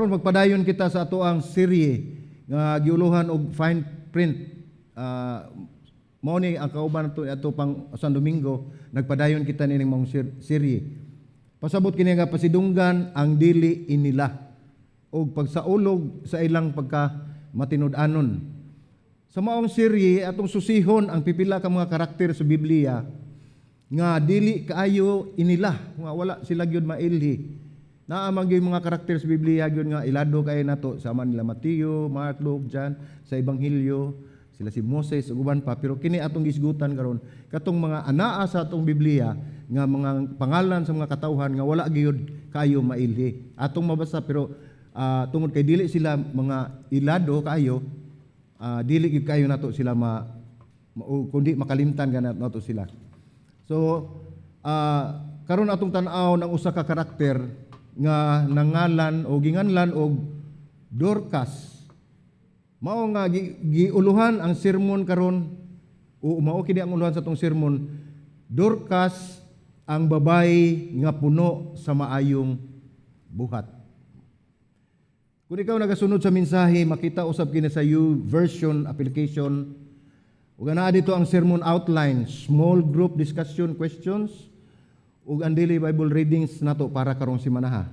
Karon magpadayon kita sa ato ang serye nga giuluhan og fine print. Mao ni ang kauban nato ato pang San Domingo, nagpadayon kita nining maong serye. Pasabot kini nga pasidunggan ang dili inila og pagsaulog sa ilang pagka matinud-anon. Sa maong serye atong susihon ang pipila ka mga karakter sa Biblia nga dili kaayo inila, nga wala sila gyud mailhi. Naa man gyud mga karakter sa Biblia gyud nga ilado kay nato, sama nila Mateo, Mark, Luke, John sa Ebanghelyo, sila si Moses ug uban pa, pero kini atong gisgutan karon katong mga anaa sa atong Biblia nga mga pangalan sa mga katawhan nga wala gyud kaayo mailhi. Atong mabasa pero tungod kay dili sila mga ilado kaayo, dili gyud kaayo nato sila kundi makalimtan ka nato sila. So, karon atong tan-aw ng usa ka karakter nga nangalan o ginganlan og Dorcas. Mao nga giuluhan ang sermon karon o mao kini ang uluhan sa atong sermon, Dorcas, ang babae nga puno sa maayong buhat. Kung ikaw nagasunod sa mensahe, makita usab kini sa YouVersion application. Ug naa dito ang sermon outline, small group discussion questions, ug ang daily Bible readings nato para karong simanaha.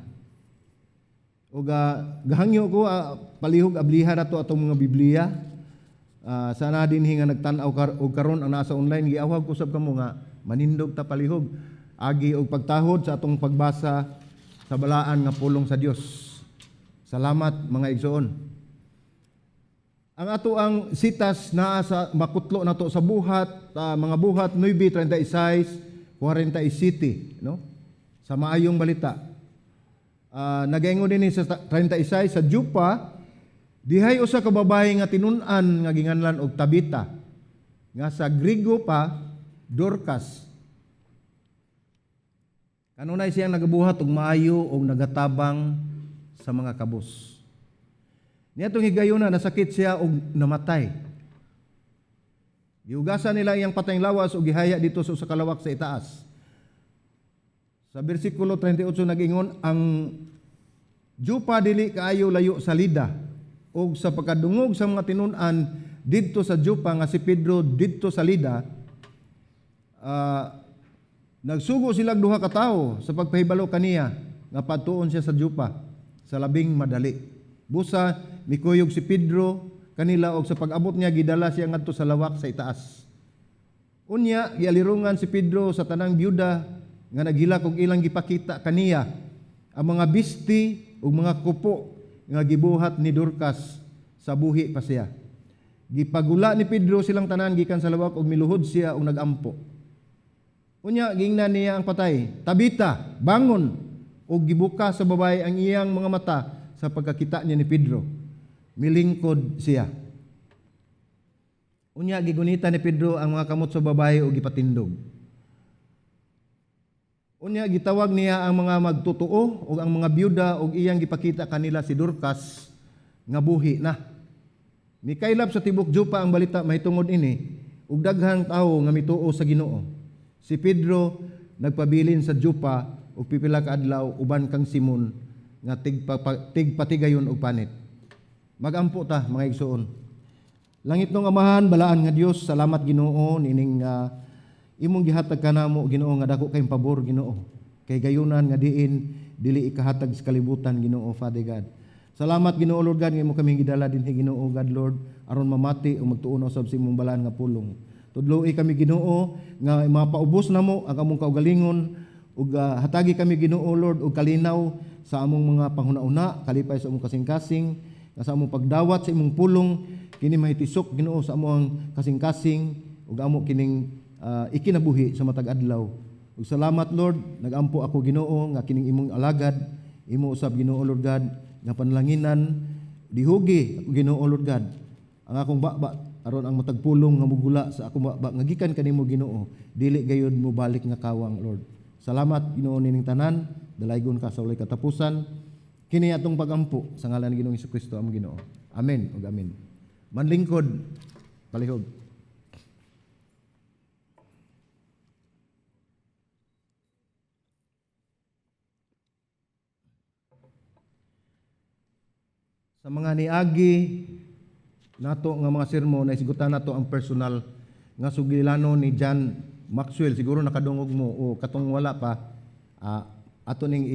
Ug gahangyo ko palihog abliha nato atong mga Biblia. Sana dinhi nga nagtan-aw og karon ang nasa online, giawhag ko sab kamo nga manindog ta palihog agi og pagtahod sa atong pagbasa sa balaan nga pulong sa Dios. Salamat, mga igsoon. Ang ato ang sitas naa sa makutlo nato sa buhat, mga Buhat 9:36-47, no? Sa maayong balita. Nagaingon dinhi sa 36, sa Jupa dihay usa ka babae nga tinun-an nga ginganlan og Tabita, nga sa Griego pa Dorcas. Kanunay siyang nagabuhat og maayo og nagatabang sa mga kabus. Niadtong higayuna nasakit siya og namatay. Gihugasan nila iyang patayng lawas og gihaya dito sa usa ka lawak sa itaas. Sa bersikulo 38 nag-ingon ang Jupa dili kaayo layo sa Lida, og sa pagkadungog sa mga tinun-an didto sa Jupa nga si Pedro didto sa Lida, nagsugo sila duha ka tawo sa pagpahibalo kaniya nga padtuon siya sa Jupa sa labing madali. Busa mikuyog si Pedro kanila og sa pag-abot niya gidala siya ngadto sa lawak sa itaas. Unya gialirungan si Pedro sa tanang byuda nga naghilak og ilang gipakita kaniya ang mga bisti ug mga kupo nga gibuhat ni Dorcas sa buhi pa siya. Gipagula ni Pedro silang tanan gikan sa lawak ug miluhod siya og nagampo. Unya gingnan niya ang patay, "Tabita, bangon!" Ug gibuka sa babae ang iyang mga mata sa pagkakita niya ni Pedro. Milingkod siya. Unya gigunita ni Pedro ang mga kamot sa babae ug gipatindog. Unya gitawag niya ang mga magtotoo ug ang mga byuda ug iyang gipakita kanila si Dorcas nga buhi na. Mikaylap sa tibok Jupa ang balita mahitungod ini ug daghang tawo nga mituo sa Ginoo. Si Pedro nagpabilin sa Jupa ug pipila ka adlaw uban kang Simon nga tigpatigayon og panit. Magampo ta, mga igsoon. Langit nong Amahan, balaan nga Dios, salamat, Ginoo, nining imong gihatag kanamo, Ginoo, nga dako kayong pabor, Ginoo. Kay gayunan nga diin dili ikahatag sa kalibutan, Ginoo, Father God. Salamat, Ginoo, Lord God, nga imo kami gidala dinhi, Ginoo God Lord, aron mamati o magtuon usab sa imong balaan nga pulong. Tudloi kami, Ginoo, nga mapaubos namo ang among kaugalingon ug hatagi kami, Ginoo Lord, og kalinaw sa among mga panghuna-una, kalipay sa among kasing-kasing, nga sa among pagdawat sa imong pulong kini mahitisok, Ginoo, sa among kasing-kasing ug amo kining ikinabuhi sa matag adlaw. Ug salamat, Lord, nagampo ako, Ginoo, nga kining imong alagad, imo usab, Ginoo Lord God, nga panlanginan dihugi ako, Ginoo Lord God, ang akong baba aron ang matag pulong nga mugula sa akong baba nga gikan kanimo, Ginoo, dili gayud mo balik nga kawang, Lord. Salamat, Ginoo, nining tanan, dalaygon ka sa walay katapusan. Kini atong pagampo sa ngalan ni Ginoong Kristo among Ginoo. Amen ug amen. Manlingkod palihog. Sa mga niagi nato nga mga sermon, nahisgutan nato ang personal nga sugilanon ni John Maxwell. Siguro nakadungog mo o katong wala pa, ato ning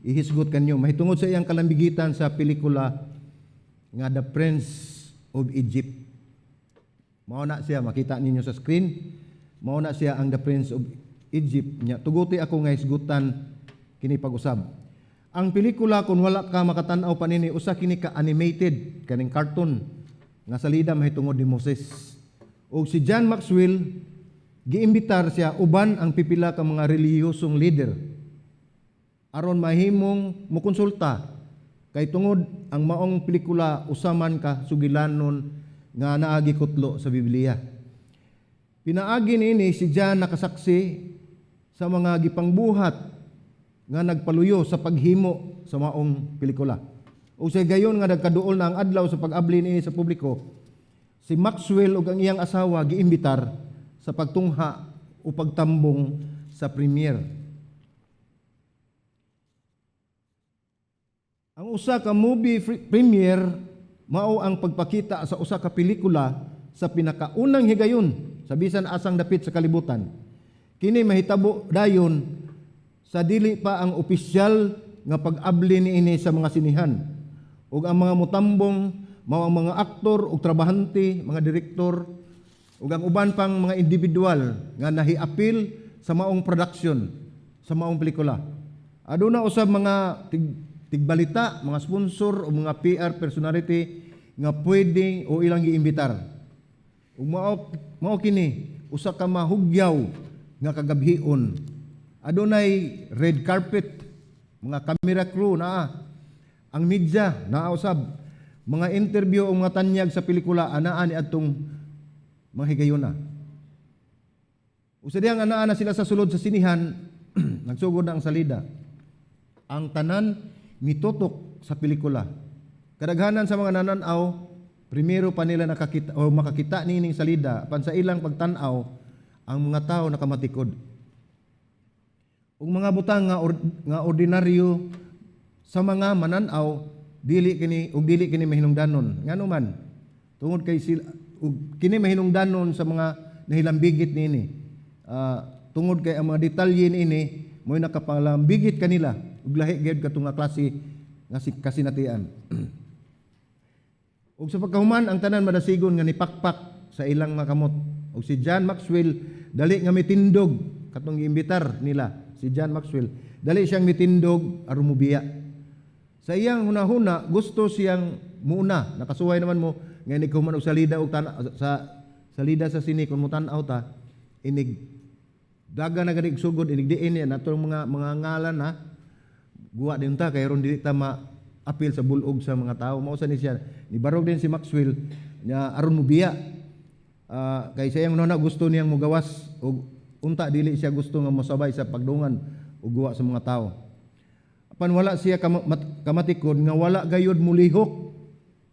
ihisgot kanyo mahitungod sa iyang kalambigitan sa pelikula nga The Prince of Egypt. Mao na siya, makita ninyo sa screen. Mao na siya ang The Prince of Egypt nya. Tuguti ako nga hisgutan kini pag-usab. Ang pelikula, kung wala ka makatan-aw pa nini, usa kini ka animated, kaning cartoon nga salida mahitungod ni Moses. Og si John Maxwell, giimbitar siya uban ang pipila ka mga relihiyosong leader aron mahimong mokonsulta kay tungod ang maong pelikula usa man ka sugilanon nga naagi kutlo sa Biblia. Pinaagi niini, si John nakasaksi sa mga gipangbuhat nga nagpaluyo sa paghimo sa maong pelikula. O sa gayon nga nagkaduol na ang adlaw sa pag-abli niini sa publiko, si Maxwell ug ang iyang asawa giimbitar sa pagtungha o pagtambong sa premiere. Ang usa ka movie premiere mao ang pagpakita sa usa ka pelikula sa pinakaunang higayon sa bisan asang dapit sa kalibutan. Kini mahitabo dayon sa dili pa ang opisyal nga pag-abli niini sa mga sinihan. Ug ang mga mutambong mao ang mga aktor ug trabahante, mga direktor ug ang uban pang mga individual nga nahiapil sa maong production, sa maong pelikula. Aduna usab mga tigbalita, mga sponsor o mga PR personality nga pwede o ilang giimbitar. Ug mao kini usa ka mahugyaw nga kagabhion. Adunay red carpet, mga camera crew naa. Ang media naa usab. Mga interview o mga tanyag sa pelikula anaa ni adtong mga higayuna. Usa diyang anaa na sila sa sulod sa sinihan, nagsugod na ang salida. Ang tanan mitutok sa pelikula. Kadaghanan sa mga nananaw, primero pa nila nakakita o makakita niining salida, apan sa ilang pagtan-aw, ang mga tao nakamatikod. Ug mga butang nga ordinaryo sa mga manan-aw, dili kini ug dili kini mahinungdanon. Ngano man? Tungod kay sila ug kini mahinungdanon sa mga nahilambigit niini. Tungod kay ang mga detalye niini mo'y nakapalambigit kanila ug lahi gyud kato nga klase nga kasinatian. Ug sa pagkahuman, ang tanan madasigon nga nipakpak sa ilang mga kamot. Ug si John Maxwell dali nga mitindog, katong giimbitar nila si John Maxwell, dali siyang mitindog aron mobiya. Sa iyang hunahuna, gusto siyang muuna. Nakasuway naman mo nga inig human og salida og sa salida sa sine, kung motan-aw ta inig daga na gani sugod, inig diin niya natong mga ngalan ha, guwa din ta kay ron dili ta ma apil sa bulog sa mga tao. Mao sa ni siya nibarog din si Maxwell nya aron mobiya. Kay sa iyang hunahuna, gusto niyang mogawas og unta dili siya gusto nga mosabay sa pagdungan ug guwa sa mga tao. Apan wala siya kamatikod nga wala gayud mulihok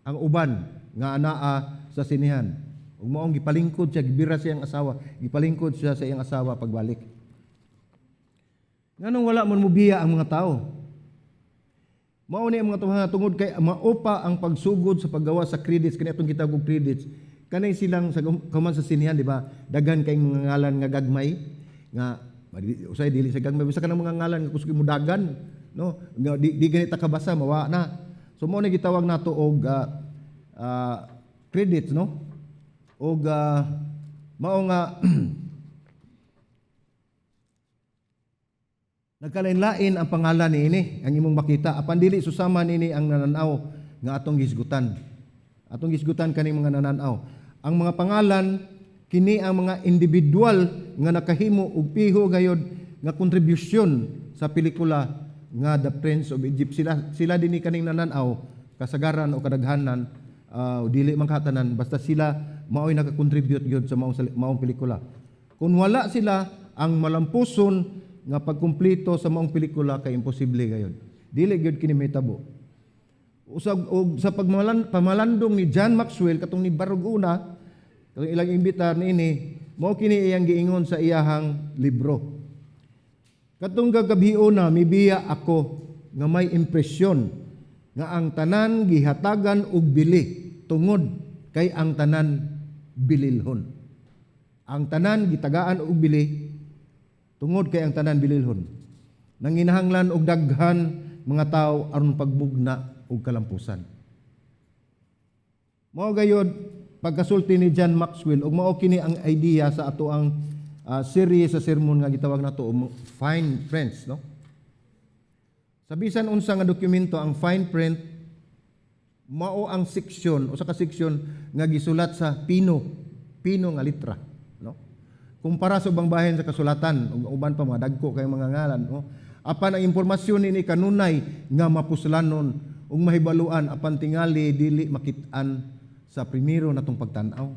ang uban nga anaa sa sinihan. Ug maong gipalingkod siya, gibira siyang asawa, gipalingkod siya sa iyang asawa pagbalik. Nganong wala man mobiya ang mga tao? Mao ni ang mga tao tungod kay maopa ang pagsugod sa paggawa sa credits, kani atong gitawag og credits. Kanay silang sa kuman sa sinihan, di ba? Daghan kay mga ngalan nga gagmay nga usay dili sa gagmay, basta kanang mga ngalan nga kusog mo dagan, no? Nga di ganita kabasa, mawa na. So mao ni gitawag nato og credits, no? Og mao nga nagkalain-lain ang pangalan niini ang imong makita, apan dili susama niini ang nananaw nga atong gisgutan. Atong gisgutan kaning mga nananaw. Ang mga pangalan kini ang mga individual nga nakahimo og piho gayod nga kontribusyon sa pelikula nga The Prince of Egypt. Sila dinhi kaning nananaw, kasagaran o kadaghanan, dili man katanan, basta sila mao'y nakakontribute gyud sa maong pelikula. Kung wala sila, ang malampuson nga pagkumpleto sa maong pelikula kay imposible gayud. Dili gyud kini mahitabo. Usag og sa pamalandong ni John Maxwell katong ni barog una, katong ilang imbitar niini, mao kini iyang giingon sa iyahang libro. "Katong gagabhiona mibiya ako nga may impresyon Nga ang tanan gihatagan og bili tungod kay ang tanan bililhon. Ang tanan gitagaan og bili tungod kay ang tanan bililhon. Nanginahanglan og daghan mga tawo aron pagbugna og kalampusan. Mao gayod pagkasulti ni John Maxwell, ug mao kini ang idea sa ato ang series sa sermon nga gitawag nato og fine prints, no? Sa bisan unsa nga dokumento, ang fine print mao ang seksyon, usa ka seksyon nga gisulat sa pino, pino nga litra, no? Kumpara sa ubang bahin sa kasulatan ug uban pa, mga dagko kay mga ngalan, no? Apan ang impormasyon nini kanunay nga mapuslanon ug mahibaluan, apan tingali dili makit-an sa primero natong pagtan-aw.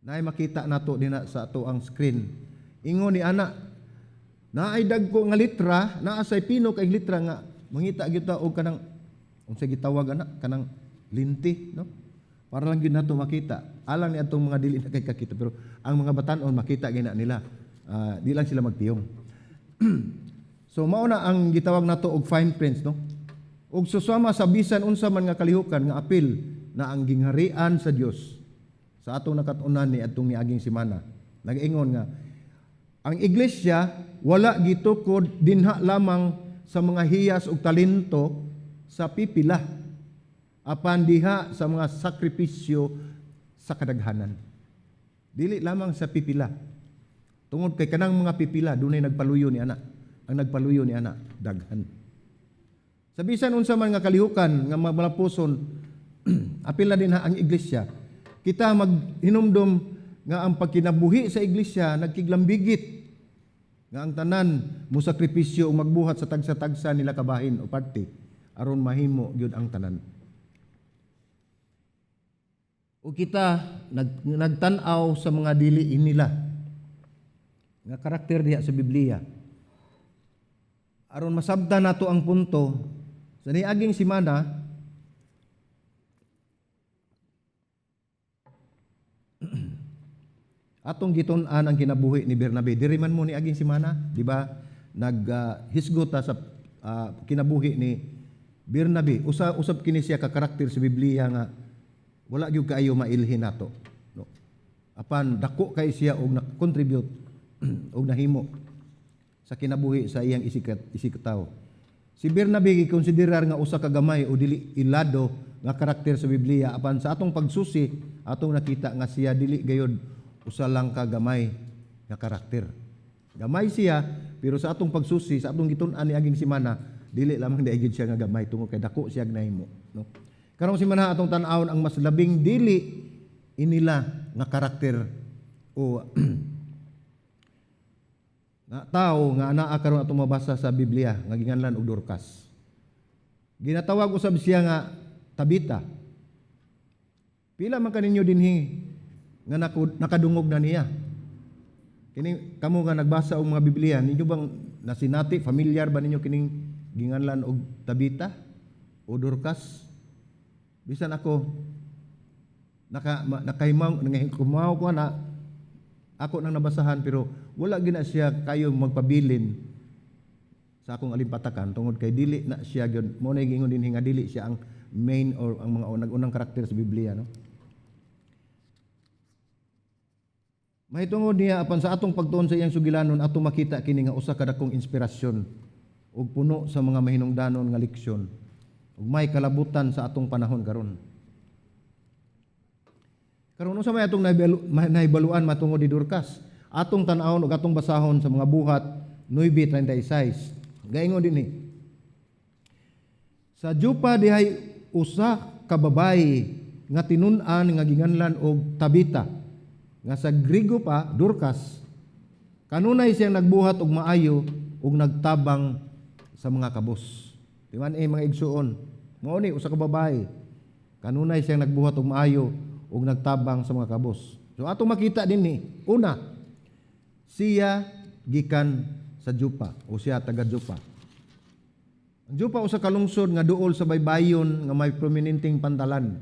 Naay makita nato dinha sa ato ang screen. Ingon ni ana, naay dagko nga litra, naa say pino kay litra nga mangita gyud ta og kanang unsa gitawag ana, kanang linti, no? Para lang gyud nato makita. Alang ni atong mga dili na kay kakita, pero ang mga batan-on makita gyud na nila. Di lang sila magtiyong. So mao na ang gitawag nato og fine prints, no? Ug susama sa bisan unsa man nga kalihukan nga apil na ang gingharian sa Dios sa atong nakat-unan ni atong niaging semana. Nag-ingon nga ang iglesia wala gitukod dinha lamang sa mga hiyas ug talento sa pipila, apan diha sa mga sakripisyo sa kadaghanan. Dili lamang sa pipila. Tungod kay kanang mga pipila dunay nagpaluyo ni ana. Ang nagpaluyo ni ana daghan. Sa bisan unsa man nga kalihukan nga malampuson, apil na din ha ang iglesia. Kita maghinumdom nga ang pagkinabuhi sa iglesia nagkiglambigit nga ang tanan mo sakripisyo ug magbuhat sa tagsa-tagsa nila kabahin o parte aron mahimo gyud ang tanan. O kita nagtan-aw sa mga dili nila nga karakter diha sa Biblia. Aron masabtan nato ang punto sa niaging semana, atong gitun-an ang kinabuhi ni Bernabe. Diri man mo ni aging semana, di ba? Nag-hisgot ta sa kinabuhi ni Bernabe. Usa usab kini siya ka karakter sa Biblia nga wala gyud kaayo mailhin nato. No? Apan dako kay siya og na-contribute og nahimo sa kinabuhi sa iyang isikatawo. Si Bernabe gikonsiderar nga usa ka gamay o dili ilado nga karakter sa Biblia, apan sa atong pagsusi atong nakita nga siya dili gayod usa lang ka gamay nga karakter. Gamay siya, pero sa atong pagsusi, sa atong gitun-an ni aging semana, dili lamang diay gid siya nga gamay tungod kay dako siya nahimo, no? Karong semana atong tan-awon ang mas labing dili inila nga karakter o nga tao nga anaa karon atong mabasa sa Biblia nga ginganlan og Dorcas. Ginatawag usab siya nga Tabita. Pila man kaninyo dinhi nga nakadungog na niya? Kini kamo nga nagbasa og mga Biblia, ninyo bang nasinati, familiar ba ninyo kining ginganlan og Tabita o Dorcas? Bisan ako nakahimaw nangahimaw ko na ako nang nabasahan, pero wala gina siya kayo magpabilin sa akong alimpatakan tungod kay dili na siya gyud mo na giingon dinhi nga dili siya ang main or ang mga nag-unang karakter sa Biblia, no? Mahitungod niya, apan sa atong pagtuon sa iyang sugilanon, atong makita kini nga usa ka dakong inspirasyon ug puno sa mga mahinungdanon nga leksyon ug may kalabutan sa atong panahon karon. Karon, unsa may atong nahibaluan matungod ni Dorcas? Atong tan-awon ug atong basahon sa mga Buhat 9:36. Gaingon dinhi. Sa Jopa dihay usa ka babayi nga tinun-an nga ginganlan og Tabita, nga sa Grigo pa Dorcas. Kanunay siyang nagbuhat og maayo ug nagtabang sa mga kabos. Di man eh, mga igsuon, mao ni usa ka babayi. Kanunay siyang nagbuhat og maayo ug nagtabang sa mga kabos. So atong makita dinhi, una, siya gikan sa Jopa o siya taga Jopa. Ang Jopa usa ka lungsod nga duol sa baybayon nga may prominenteng pantalan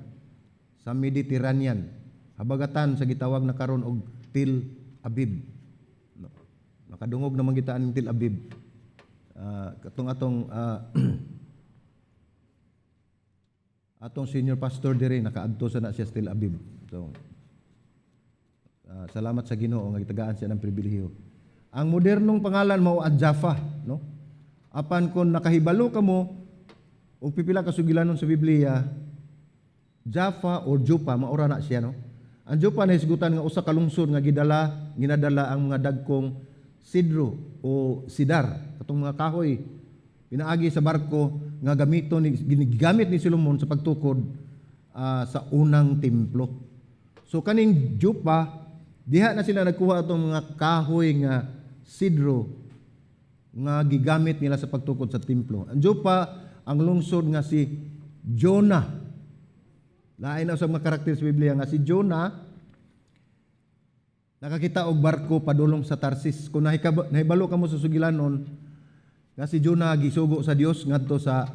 sa Mediterranean. Habagatan sa gitawag na karon og Tel Aviv. No. Nakadungog naman kita aning Tel Aviv. Katong atong Atong senior pastor diri, nakaadto sa na siya sa Tel Aviv. So salamat sa Ginoo nga gitagaan siya ng pribilehiyo. Ang modernong pangalan mao ang Jaffa, no? Apan kung nakahibalo kamo og pipila ka sugilanon sa Biblia, Jaffa or Joppa, maura na siya, no? Ang Joppa nahisgutan nga usa ka lungsod nga gidala ginadala ang mga dagkong sidro o sidar, katong mga kahoy pinaagi sa barko nga gamiton ni gigamit ni Solomon sa pagtukod sa unang templo. So kaning Joppa, diha na sila nagkuha atong mga kahoy nga sidro nga gigamit nila sa pagtukod sa templo. Ang Joppa ang lungsod nga si Jonah. Lain na sa mga karakter sa Biblia nga si Jonah nakakita og barko padulong sa Tarsis. Kung nahibalo kamo sa sugilanon nga si Jonah gisugo sa Dios ngadto sa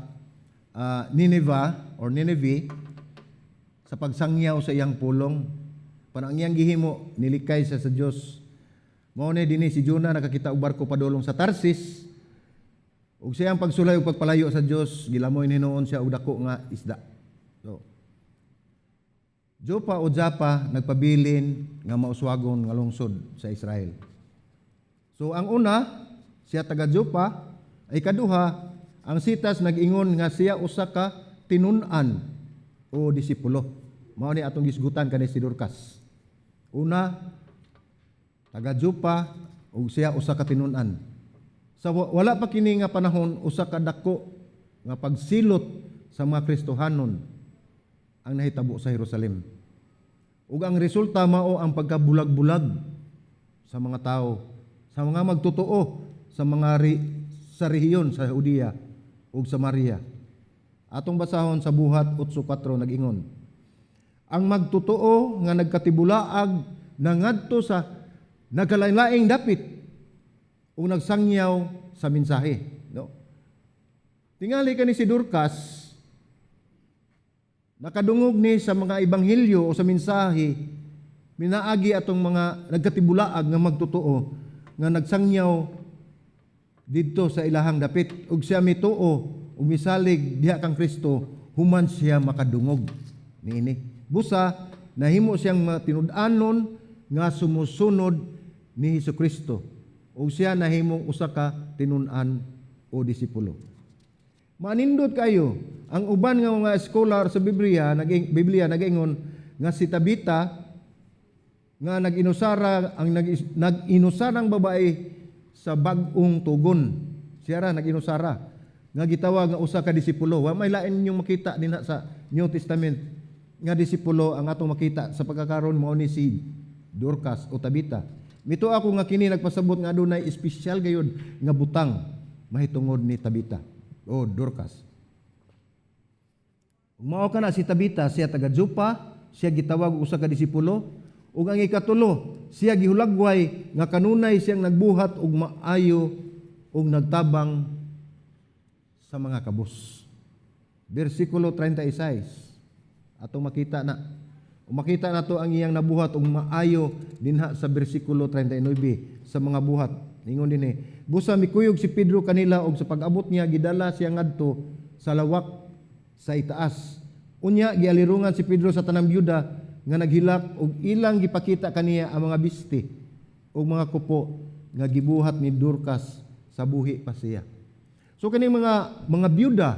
Nineveh or Nineveh sa pagsangyaw sa iyang pulong. Parang ang iyang gihimo, nilikay siya sa Dios. Mao ni dinhi si Jonah nakakita og barko padulong sa Tarsis. Ug siyang pagsulay ug pagpalayo sa Dios, gilamoy hinuon siya og dako nga isda. So, Joppa o Jaffa nagpabilin nga mauswagon nga lungsod sa Israel. So ang una, siya taga Joppa, ay kaduha, ang sitas nag-ingon nga siya usa ka tinun-an o disipulo. Mao ni atong gisgutan kani si Dorcas. Una, taga Joppa ug siya usa ka tinun-an. Sa wala pa kini nga panahon, usa ka dako nga pagsilot sa mga Kristohanon ang nahitabo sa Jerusalem. Ug ang resulta mao ang pagkabulag-bulag sa mga tao, sa mga magtotoo sa rehiyon sa Judea ug Samaria. Atong basahon sa Buhat 8:4, nag-ingon: "Ang magtotoo nga nagkatibulaag nangadto sa nagkalain-laing dapit ug nagsangyaw sa mensahe." No? Tingali kani si Dorcas, nakadungog ni sa mga ebanghelyo o sa mensahe minaagi atong mga nagkatibulaag nga magtotoo nga nagsangyaw didto sa ilahang dapit, ug siya mituo ug misalig diha kang Kristo human siya makadungog niini. Busa nahimo siyang mga tinud-anon nga sumusunod ni Hesus Kristo ug siya nahimong usa ka tinun-an o disipulo. Manindot kayo ang uban nga mga scholar sa Biblia nagaingon nga si Tabita nga nag-inusara, ang nag-inusarang babae sa bag-ong tugon. Siya ra nag-inusara nga gitawag nga usa ka disipulo. Wa may lain inyong makita dinha sa New Testament nga disipulo. Ang atong makita sa pagkakaron mao ni si Dorcas o Tabita. Mituo ako nga kini nagpasabot nga adunay espesyal gayud nga butang mahitungod ni Tabita o Dorcas. Ug mao kana si Tabita, siya taga Joppa, siya gitawag og usa ka disipulo, ug ang ikatulo, siya gihulagway nga kanunay siyang nagbuhat og maayo ug nagtabang sa mga kabus. Bersikulo 36. Atong makita na. Ug makita nato ang iyang nabuhat og maayo dinha sa bersikulo 39 sa mga Buhat. Ingon dinhi, "Busa mikuyog si Pedro kanila og sa pag-abot niya gidala siya ngadto sa lawak sa itaas. Unya gialirungan si Pedro sa tanang byuda nga naghilak og ilang gipakita kaniya ang mga bisti ug mga kupo nga gibuhat ni Dorcas sa buhi pa siya." So kaning mga byuda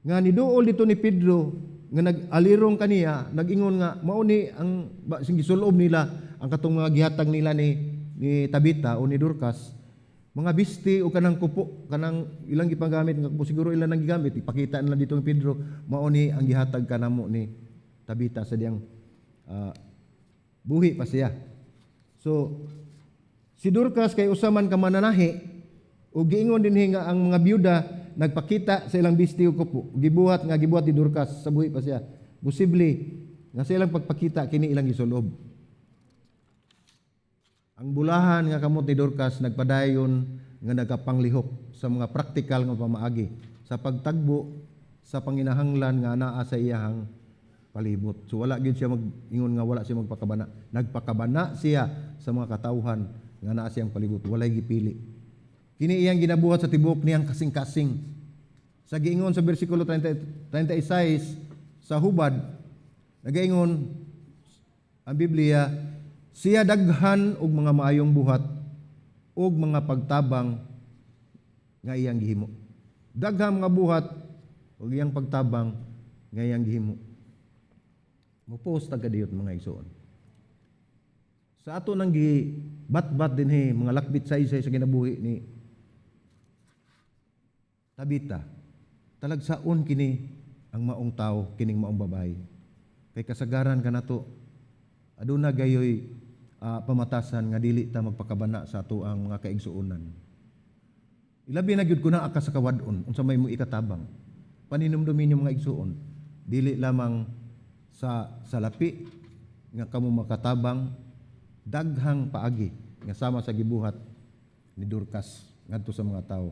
nga niduol dito ni Pedro nga nag-alirong kaniya, nag-ingon nga mao ni ang ba, sing gisulob nila ang katong mga gihatag nila ni Tabita o ni Dorcas, mga bisti o kanang kupo, kanang ilang gipagamit nga kupo siguro ilang nang gigamit. Ipakita nila dito ni Pedro, mao ni ang gihatag kanamo ni Tabita sa diyang buhi pa siya. So si Dorcas kay usa man ka mananahi, ug giingon dinhi nga ang mga byuda nagpakita sa ilang bisti ug kupo gibuhat nga gibuhat ni Dorcas sa buhi pa siya. Posible nga sa ilang pagpakita kini ilang gisulob. Ang bulahan nga kamot ni Dorcas nagpadayon nga nagapanglihok sa mga praktikal nga pamaagi sa pagtagbo sa panginahanglan nga anaa sa iyahang palibot. So wala gyud siya mag-ingon nga wala siya magpakabana. Nagpakabana siya sa mga katawhan nga naa siyang palibot. Walay gipili. Kini iyang ginabuhat sa tibuok niyang kasing-kasing. Sa giingon sa bersikulo 30, 36 sa hubad, nagaingon ang Biblia, siya daghan og mga maayong buhat og mga pagtabang nga iyang gihimo. Daghang mga buhat ug iyang pagtabang nga iyang gihimo. Mo-post ta kadiyot, mga igsoon. Sa ato nang gibatbat dinhi mga lakbit saysay sa kinabuhi ni Tabita, talagsaon kini ang maong tao, kining maong babae. Kay kasagaran kanato, aduna gayoy pamatasan nga dili ta magpakabana sa ato ang mga kaigsuonan. Ilabi na gyud kuna ka sa kawad-on unsa may mo ikatabang. Paninumdumi ninyo, mga igsuon, dili lamang sa salapi nga kamo makatabang, daghang paagi nga sama sa gibuhat ni Dorcas ngadto sa mga tawo.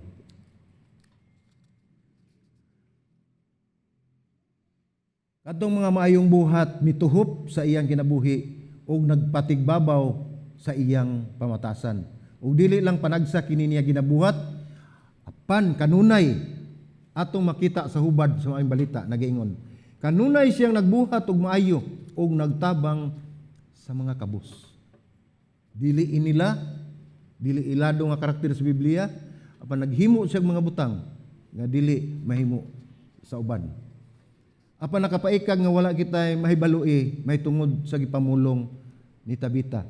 Kadtong mga maayong buhat mituhop sa iyang kinabuhi ug nagpatigbabaw sa iyang pamatasan. Ug dili lang panagsa kini niya ginabuhat, apan kanunay atong makita sa hubad sa maayong balita nagaingon. Kanunay siyang nagbuhat og maayo ug nagtabang sa mga kabus. Dili inila, dili ilado nga karakter sa Biblia, apan naghimo siya mga butang nga dili mahimo sa uban. Apan nakapaikag nga wala kita mahibalui may tungod sa gipamulong ni Tabita.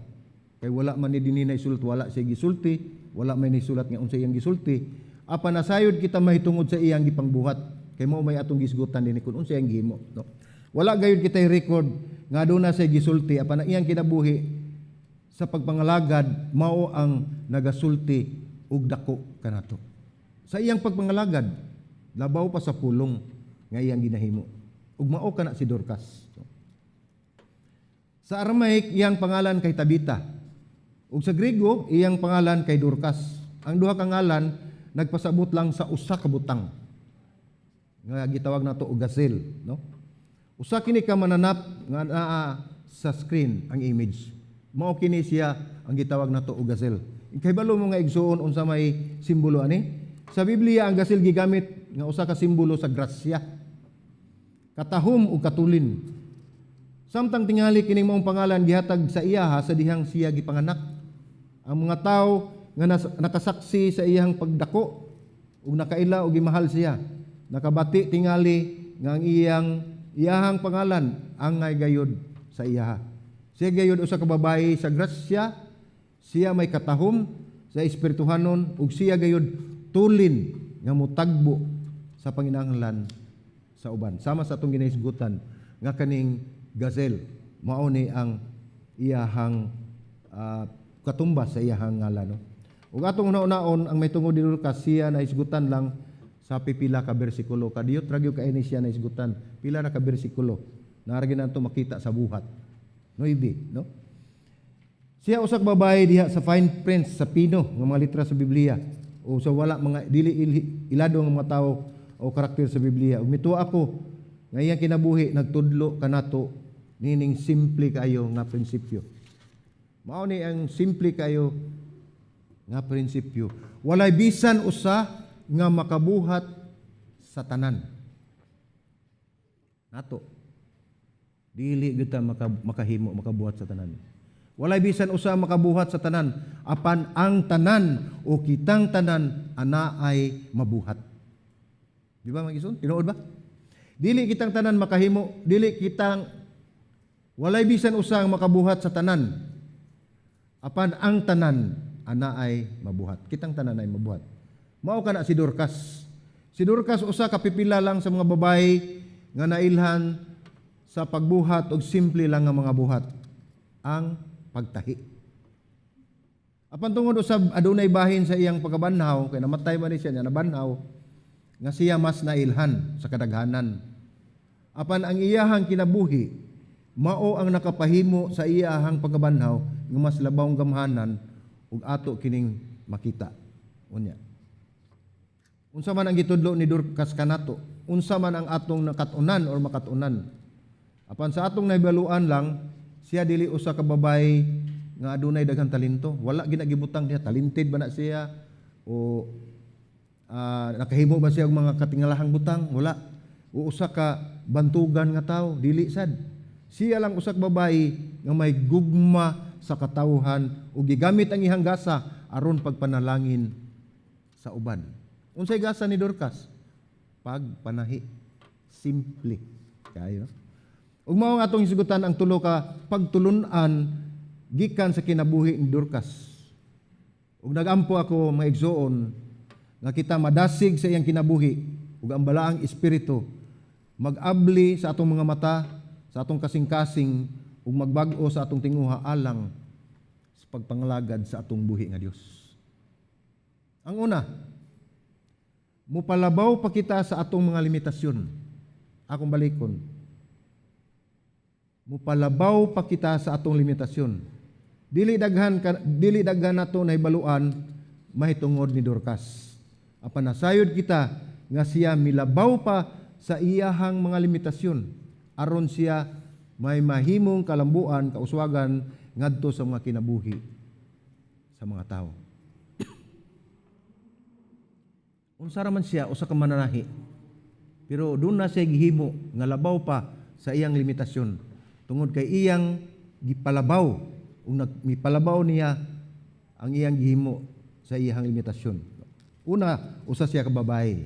Kay wala man ni dinhi isulat, wala siya gisulti, wala man ni sulat nga unsa iyang gisulti. Apan nasayod kita mahitungod sa iyang gipangbuhat. Kay mao may atong gisgutan dinhi kung unsa iyang gihimo, no? Wala gayud kitay record nga aduna siya gisulti, apan ang iyang kinabuhi sa pagpangalagad mao ang nagasulti og dako kanato. Sa iyang pagpangalagad, labaw pa sa pulong nga iyang ginahimo. Ug mao kana si Dorcas. Sa Aramaic, iyang pangalan kay Tabita. Ug sa Griego, iyang pangalan kay Dorcas. Ang duha ka ngalan nagpasabot lang sa usa ka butang nga gitawag nato og gazelle, no? Usa kini ka mananap nga naa sa screen ang image. Mao kini siya ang gitawag nato og gazelle. Kahibalo mo nga igsuon unsa may simbolo ani? Sa Biblia, ang gazelle gigamit nga usa ka simbolo sa grasya, katahom ug katulin. Samtang tingali kining maong pangalan gihatag sa iyaha sa dihang siya gipanganak. Ang mga tawo nga nakasaksi sa iyang pagdako ug nakaila og gimahal siya. Nakabati tingali nga ang iyahang pangalan angay gayod sa iyaha. Siya gayod usa ka babae sa grasya, siya may katahom sa espirituhanon ug siya gayod tulin nga motagbo sa panginahanglan sa uban. Sama sa atong ginahisgutan nga kaning gazelle mao ni ang iyahang katumbas sa iyahang ngalan, no? Ug atong una-unaon ang may tungod ni Dorcas, siya nahisgutan lang sa pipila ka bersikulo. Kadiyot ra gyud kay ni siya nahisgutan. Pila na ka bersikulo. Naa ra gyud nato makita sa buhat. Nuibe, no? Siya usa ka babae diha sa fine prints, sa pino nga mga litra sa Biblia o sa wala mga dili ilado nga mga tawo o karakter sa Biblia. Ug mituo ako nga iyang kinabuhi nagtudlo kanato nining simple kaayo nga prinsipyo. Mao ni ang simple kaayo nga prinsipyo. Walay bisan usa nga makabuhat sa tanan. Nato. Dili gyud ta makahimo, makabuhat sa tanan. Walay bisan usa makabuhat sa tanan, apan ang tanan o kitang tanan anaay mabuhat. Di ba, mga igsoon? Tinuod ba? Dili kitang tanan makahimo, dili kitang walay bisan usa ang makabuhat sa tanan. Apan ang tanan anaay mabuhat. Kitang tanan ay mabuhat. Mao kana si Dorcas. Si Dorcas usa ka pipila lang sa mga babae nga nailhan sa pagbuhat og simple lang nga mga buhat, ang pagtahi. Apan tungod usab adunay bahin sa iyang pagkabanhaw, kay namatay man ni siya niya nabanhaw, nga siya mas nailhan sa kadaghanan. Apan ang iyahang kinabuhi mao ang nakapahimo sa iyahang pagkabanhaw nga mas labawng gamhanan ug ato kining makita. Unya. Unsa man ang gitudlo ni Dorcas kanato? Unsa man ang atong nakat-unan or makat-unan? Apan sa atong nahibaluan lang, siya dili usa ka babae nga adunay daghang talento. Wala ginagibutang diha, talented ba na siya o Nakahimo ba siya og mga katingalahang butang? Wala. O usa ka bantugan nga tawo? Dili sad. Siya lang usa ka babae nga may gugma sa katawhan ug gigamit ang iyang gasa aron pagpanalangin sa uban. Unsay gasa ni Dorcas? Pagpanahi. Simple. Kayo. Ug mao ang atong hisgutan ang tulo ka pagtulun-an gikan sa kinabuhi ni Dorcas. Ug nagampo ako, mga igsoon, nga kita madasig sa iyang kinabuhi ug ang Balaang Espiritu mag-abli sa atong mga mata, sa atong kasing-kasing ug magbag-o sa atong tinguha alang sa pagpangalagad sa atong buhi nga Dios. Ang una, mupalabaw pa kita sa atong mga limitasyon. Akong balikon. Mupalabaw pa kita sa atong limitasyon. Dili daghan nato nahibaluan mahitungod ni Dorcas. Apan nasayod kita nga siya milabaw pa sa iyahang mga limitasyon aron siya may mahimong kalambuan, kauswagan ngadto sa mga kinabuhi sa mga tao. Unsa ra man siya, usa ka mananahi. Pero duna siya gihimo nga labaw pa sa iyang limitasyon. Tungod kay iyang gipalabaw ug mipalabaw niya ang iyang gihimo sa iyang limitasyon. Una, usa siya ka babae.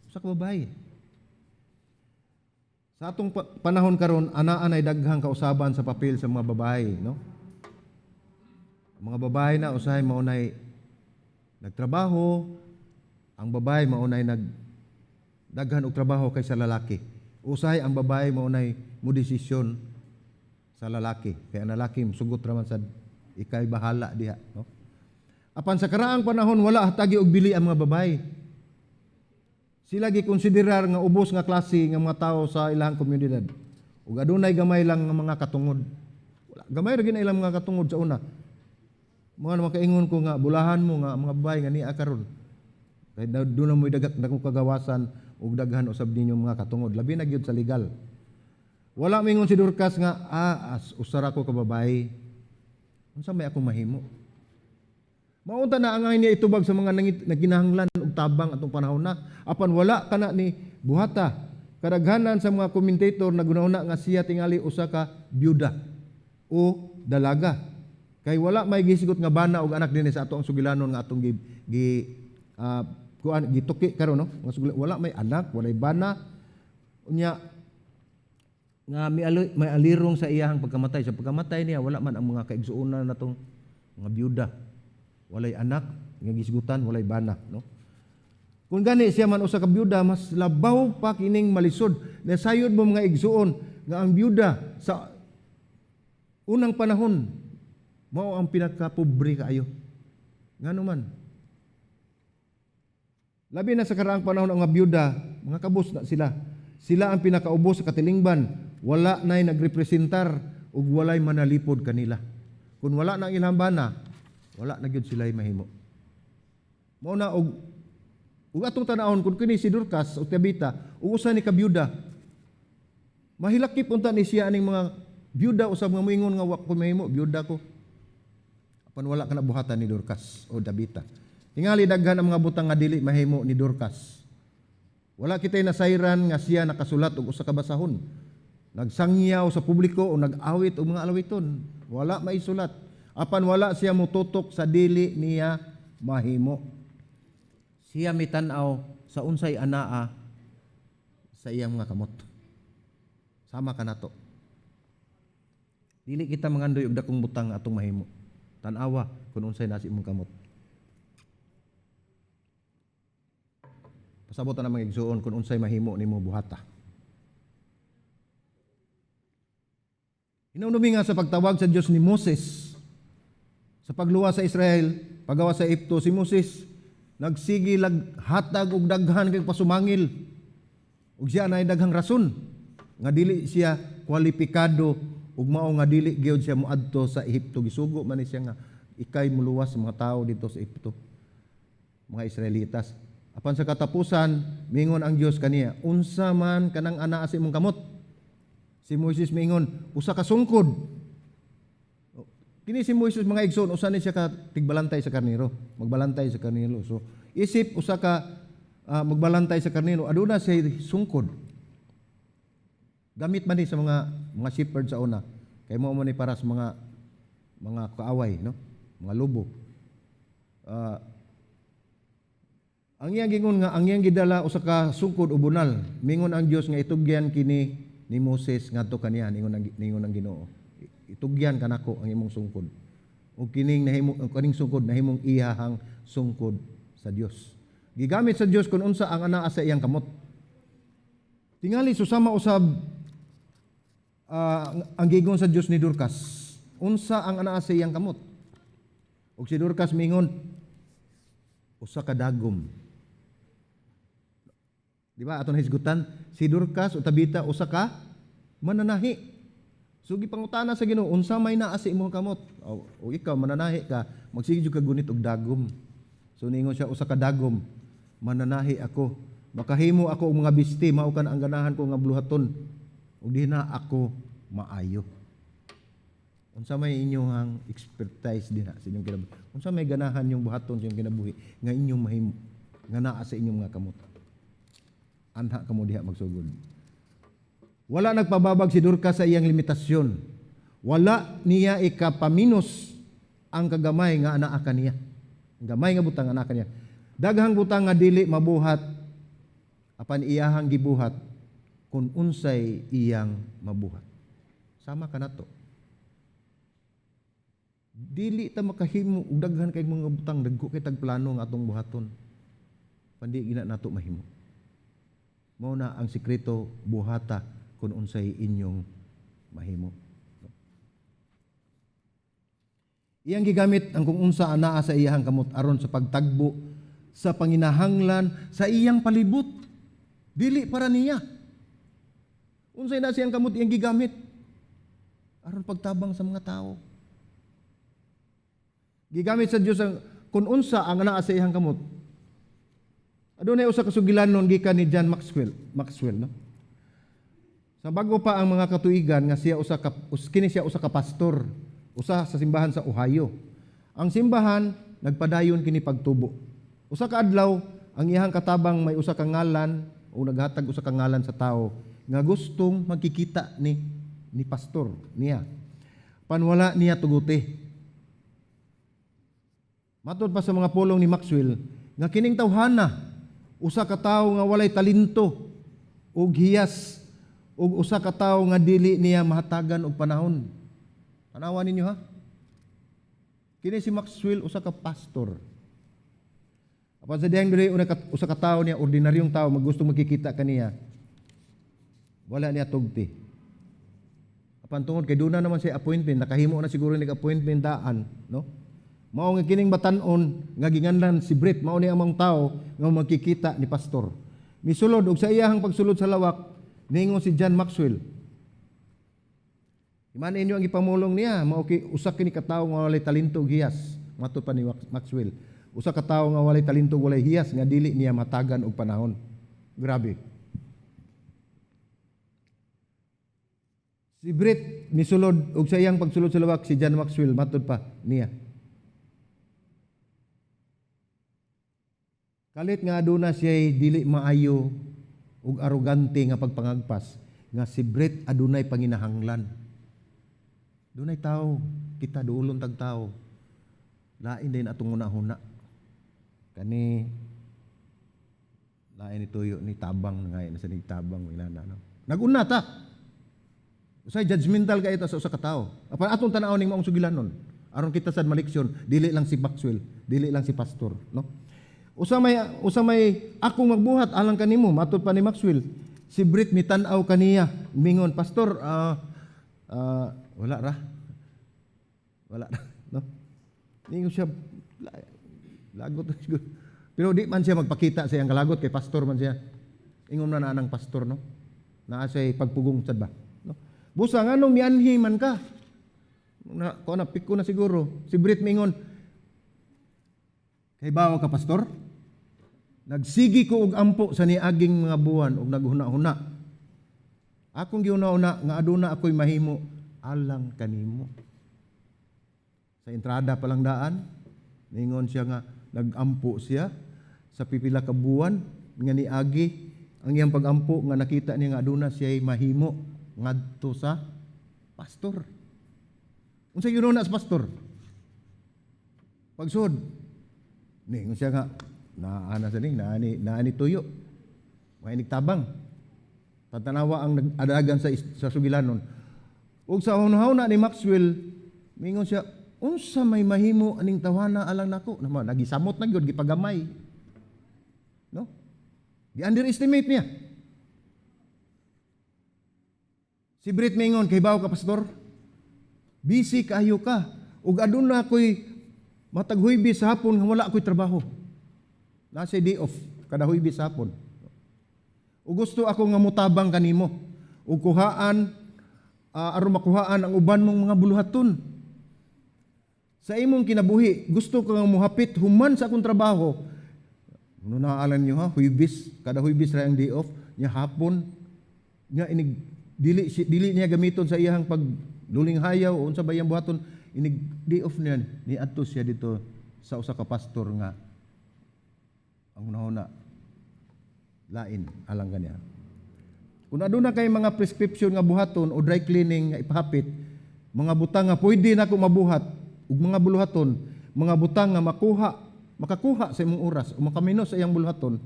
Usa ka babae. Sa atong panahon karon, anaa nay daghang kausaban sa papel sa mga babae, no? Ang mga babae na usahay mao nay nagtrabaho, ang babae mao nay nag daghan og trabaho kaysa lalaki. Usahay ang babae mao nay mo desisyon sa lalaki. Kaya ang lalaki sugot ra man sad, ikay bahala diha, no? Apan sa karaang panahon, wala hatagi og bili ang mga babae. Sila gikonsiderar nga ubos nga klase nga mga tao sa ilang komunidad. Ug adunay gamay lang nga mga katungod. Wala, gamay ra gyud na ilang mga katungod sa una. Mga makaingon ko nga bulahan mo nga mga babae nga niya karon. Kay doon na mo'y dagak dagkong kagawasan ug daghan usab ninyo mga katungod. Labi na gyud sa legal. Wala mingon si Dorcas nga as usara ko ka babae. Unsa may akong mahimo? Maunta na ang niya itubag sa mga nagkinahanglan og tabang atong panahon na. Apan wala kana ni buhata. Kadaghanan sa mga commentator nagunahuna nga siya tingali usa ka byuda o dalaga. Kay wala may gisigot nga bana og anak dinhi sa ato ang sugilanon nga atong gi kuan gituki karon, no? Nga wala may anak, walay bana. Unya nga may alirong sa iyahang pagkamatay. Sa pagkamatay niya, wala man ang mga kaigsuonan natong mga byuda. Walay anak nga gisgutan, walay bana, no? Kung gani siya man usa ka byuda, mas labaw pa kining malisod. Nasayod mo, mga igsuon, nga ang byuda sa unang panahon mao ang pinakapobre kaayo. Ngano man? Labi na sa karaang panahon, ang mga byuda, mga kabus na sila. Sila ang pinakaubos sa katilingban. Wala na'y nagrepresentar ug walay manalipod kanila. Kung wala na ang ilang bana, wala na gyud sila'y mahimo. Mao na og atong tan-awon kung kini si Dorcas o Tabita ug usa ni ka byuda, mahilakip unta ni siya aning mga byuda usab nga moingon nga wa ko mahimo, byuda ko. Apan wala ka nabuhatan ni Dorcas o Tabita. Tingali daghan ang mga butang nga dili mahimo ni Dorcas. Wala kitay nasayran nga siya nakasulat og usa ka basahon, nagsangyaw sa publiko o nag-awit og mga alawiton. Wala maisulat. Apan wala siya mututok sa dili niya mahimo. Siya mitan-aw sa unsay anaa sa iyang mga kamot. Sama kanato. Dili kita mangandoy og dakong butang nga atong mahimo. Tan-awa kung unsay nasi imong kamot. Pasabot na, mga igsuon, kung unsay mahimo nimo, buhata. Hinumdumi nga sa pagtawag sa Dios ni Moses sa pagluwas sa Israel, pagawas sa Ehipto, si Moses nagsige lag hatag og daghan kay pasumangil. Ug siya naay daghang rason nga dili siya kwalipikado ug mao nga dili gyud siya moadto sa Ehipto. Gisugo man ni siya nga ikay muluwas sa mga tao dito sa Ehipto, mga Israelitas. Apan sa katapusan, mingon ang Dios kaniya, "Unsa man kanang anaa sa imong kamot?" Si Moises mingon, "Usa ka sungkod." Kini si Moises, mga igsoon, usa ni siya ka tigbalantay sa karnero, magbalantay sa karnero. So, isip usa ka magbalantay sa karnero, aduna siya sungkod. Gamit man ni sa mga shepherd sa una. Kay mao man ni para sa mga kaaway, no? Mga lobo. Ang iyang gingon nga ang iyang gidala usa ka sungkod o bunal. Mingon ang Dios nga itugyan kini ni Moses ngadto kaniya, ningon ang Ginoo. Itugyan kanako ang imong sungkod. O kining nahimo ang kaning sungkod nahimong iyahang sungkod sa Dios. Gigamit sa Dios kung unsa ang anaa sa iyang kamot. Tingali susama usab ang giingon sa Dios ni Dorcas. Unsa ang anaa sa iyang kamot? Ug si Dorcas mingon, usa ka dagom. Di ba? Ato nahisgutan, si Dorcas o Tabita usa ka mananahi. So gipangutana sa Ginoo, unsa may naa sa imong kamot? O ikaw mananahi ka, magsige jud ka gunit og dagom. So ningon siya, usa ka dagom, mananahi ako. Makahimo ako og mga bisti, mao kan ang ganahan ko nga buluhaton. Ug di na ako maayo. Unsa may inyong expertise dinha sa inyong kinabuhi? Unsa may ganahan yung buhaton sa inyong kinabuhi nga inyong mahimo nga naa sa inyong mga kamot? Anha kamo diha magsugod. Wala nagpababag si Dorcas sa iyang limitasyon. Wala niya ikapaminos ang kagamay nga anaa kaniya. Ang gamay nga butang anaa kaniya. Daghang butang nga dili mabuhat apan iyahang gibuhat kung unsay iyang mabuhat. Sama kanato. Dili ta makahimo og daghan kay mga butang, dagko kay tag plano nga atong buhaton. Pandi gina nato mahimo. Mao na ang sikreto, buhata kung unsay inyong mahimo. Iyang gigamit ang kung unsa anaa sa iyang kamot aron sa pagtagbo sa panginahanglan sa iyang palibot. Dili para niya. Unsay na siyang kamot iyang gigamit aron pagtabang sa mga tao. Gigamit sa Dios ang kung unsa ang anaa sa iyang kamot. Adunay usa ka sugilanon gikan ni John Maxwell, Maxwell, no? Sa bago pa ang mga katuigan nga siya usa ka kini siya usa ka pastor, usa sa simbahan sa Ohio. Ang simbahan nagpadayon kini pagtubo. Usa ka adlaw ang iyang katabang may usa ka ngalan o naghatag usa ka ngalan sa tao nga gustong magkikita ni pastor niya. Panwala niya tuguti. Matod pa sa mga pulong ni Maxwell nga kining tawhana usa ka tawo nga walay talento ug hiyas ug usa ka tawo nga dili niya mahatagan og panahon. Tanawa ninyo ha. Kini si Maxwell usa ka pastor. Apan sa dihang dili una ka, usa ka tawo niya, ordinaryong tao, maggusto magkikita kaniya. Wala niya tugti. Apan tungod kay duna naman siya appointment, nakahimo na siguro nig appointment daan, no? Mao nga kining batan-on nga ginganlan si Brit, mao ni among tao nga magkikita ni pastor. Misulod og sa iyahang pagsulod sa lawak, ningon si John Maxwell. Iman inyo ang ipamulong niya, mao ki usa kini ka tawo nga walay talento ug hiyas, matud pa ni Maxwell. Usa ka tawo nga walay talento ug walay hiyas nga dili niya matagan og panahon. Grabe. Si Brit misulod og sa iyang pagsulod sa lawak si John Maxwell, matud pa niya. Kalit nga aduna siya dili maayo ug arogante nga pagpangagpas nga si Bret adunay panginahanglan. Dunay tao, kita duolon tag tao. Lain din atong hunahuna. Kani lain ni tuyo ni tabang nga na sa tabang inana, no. Naguna ta. Usay judgmental kay ito sa usa ka tawo. Apan atong tan-awon ning maong sugilanon. Aron kita sad maleksyon, dili lang si Maxwell, dili lang si pastor, no? Usa may akong magbuhat alang kanimo, matud pa ni Maxwell. Si Brit mitan-aw kaniya, mingon, "Pastor, wala ra. Wala ra," no? Ningon siya, lagot siguro. Pero di man siya magpakita sa iyang kalagot kay pastor man siya. Ingon na anang pastor, no? Naa siya pagpugong sad ba, no? Busa nganong mianhi man ka? Na, ko na piko na siguro. Si Brit mingon, "Kay bawo ka, pastor? Nagsigi ko og ampo sa niaging mga buwan og naghuna-huna. Akong gihuna-huna nga aduna ako'y mahimo alang kanimo." Sa entrada pa lang daan, ningon siya nga nagampo siya sa pipila ka buwan. nga niagi ang iyang pagampo nga nakita niya nga aduna siya mahimo ngadto sa pastor. Unsa yun na sa pastor? Pagsud ni siya nga naana sa ning naani naani tuyo. May tabang. Tatanawa ang nag-adagan sa sugilanon. Ug sa hunahuna ni Maxwell, mingon siya, "Unsa may mahimo aning tawana alang nako?" Naman nagisamot na gyud, gipagamay. No? Gi-underestimate niya. Si Brit mingon, "Kahibaw ka, pastor, busy kaayo ka. Ug aduna ko'y matag Huybis sa hapon nga wala ako'y trabaho." Nasa day off kada Huybis sa hapon. "Ug gusto ako nga mutabang kanimo ug kuhaan aron makuhaan ang uban mong mga buluhaton. Sa imong kinabuhi, gusto ko nga muhapit human sa akong trabaho." Ano naalan niyo ha, Huybis, kada Huybis ra ang day off, nya hapon, nya inig dili dili niya gamiton sa iyang pag luling hayaw o unsa ba iyang buhaton, inig day off niya ni adto siya dito sa usa ka pastor nga ang hunahuna lain alang kaniya. "Kung aduna kay mga prescription nga buhaton o dry cleaning nga ipahapit, mga butang nga pwede nako mabuhat ug mga buluhaton, mga butang nga makakuha sa imong oras o makamino sa iyang buluhaton,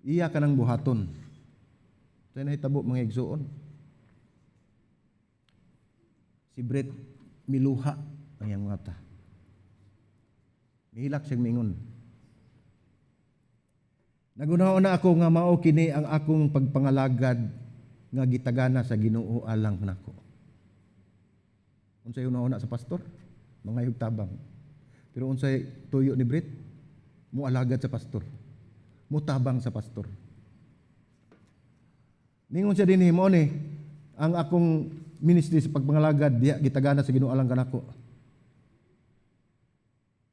iya ka ng buhaton." Sa nahitabo, mga igsuon. Si Brett miluha ang iyang mata. Mihilak siyang mingon, "Naghuna-huna ako nga mao kini ang akong pagpangalagad nga gitagana sa Ginoo alang nako." Unsay una-una sa pastor? Mangayog tabang. Pero unsay tuyo ni Brit? Mualagad sa pastor. Mutabang sa pastor. Ningon siya dinhi, "Mao ni ang akong ministry sa pagpangalagad diha gitagana sa Ginoo alang kanako."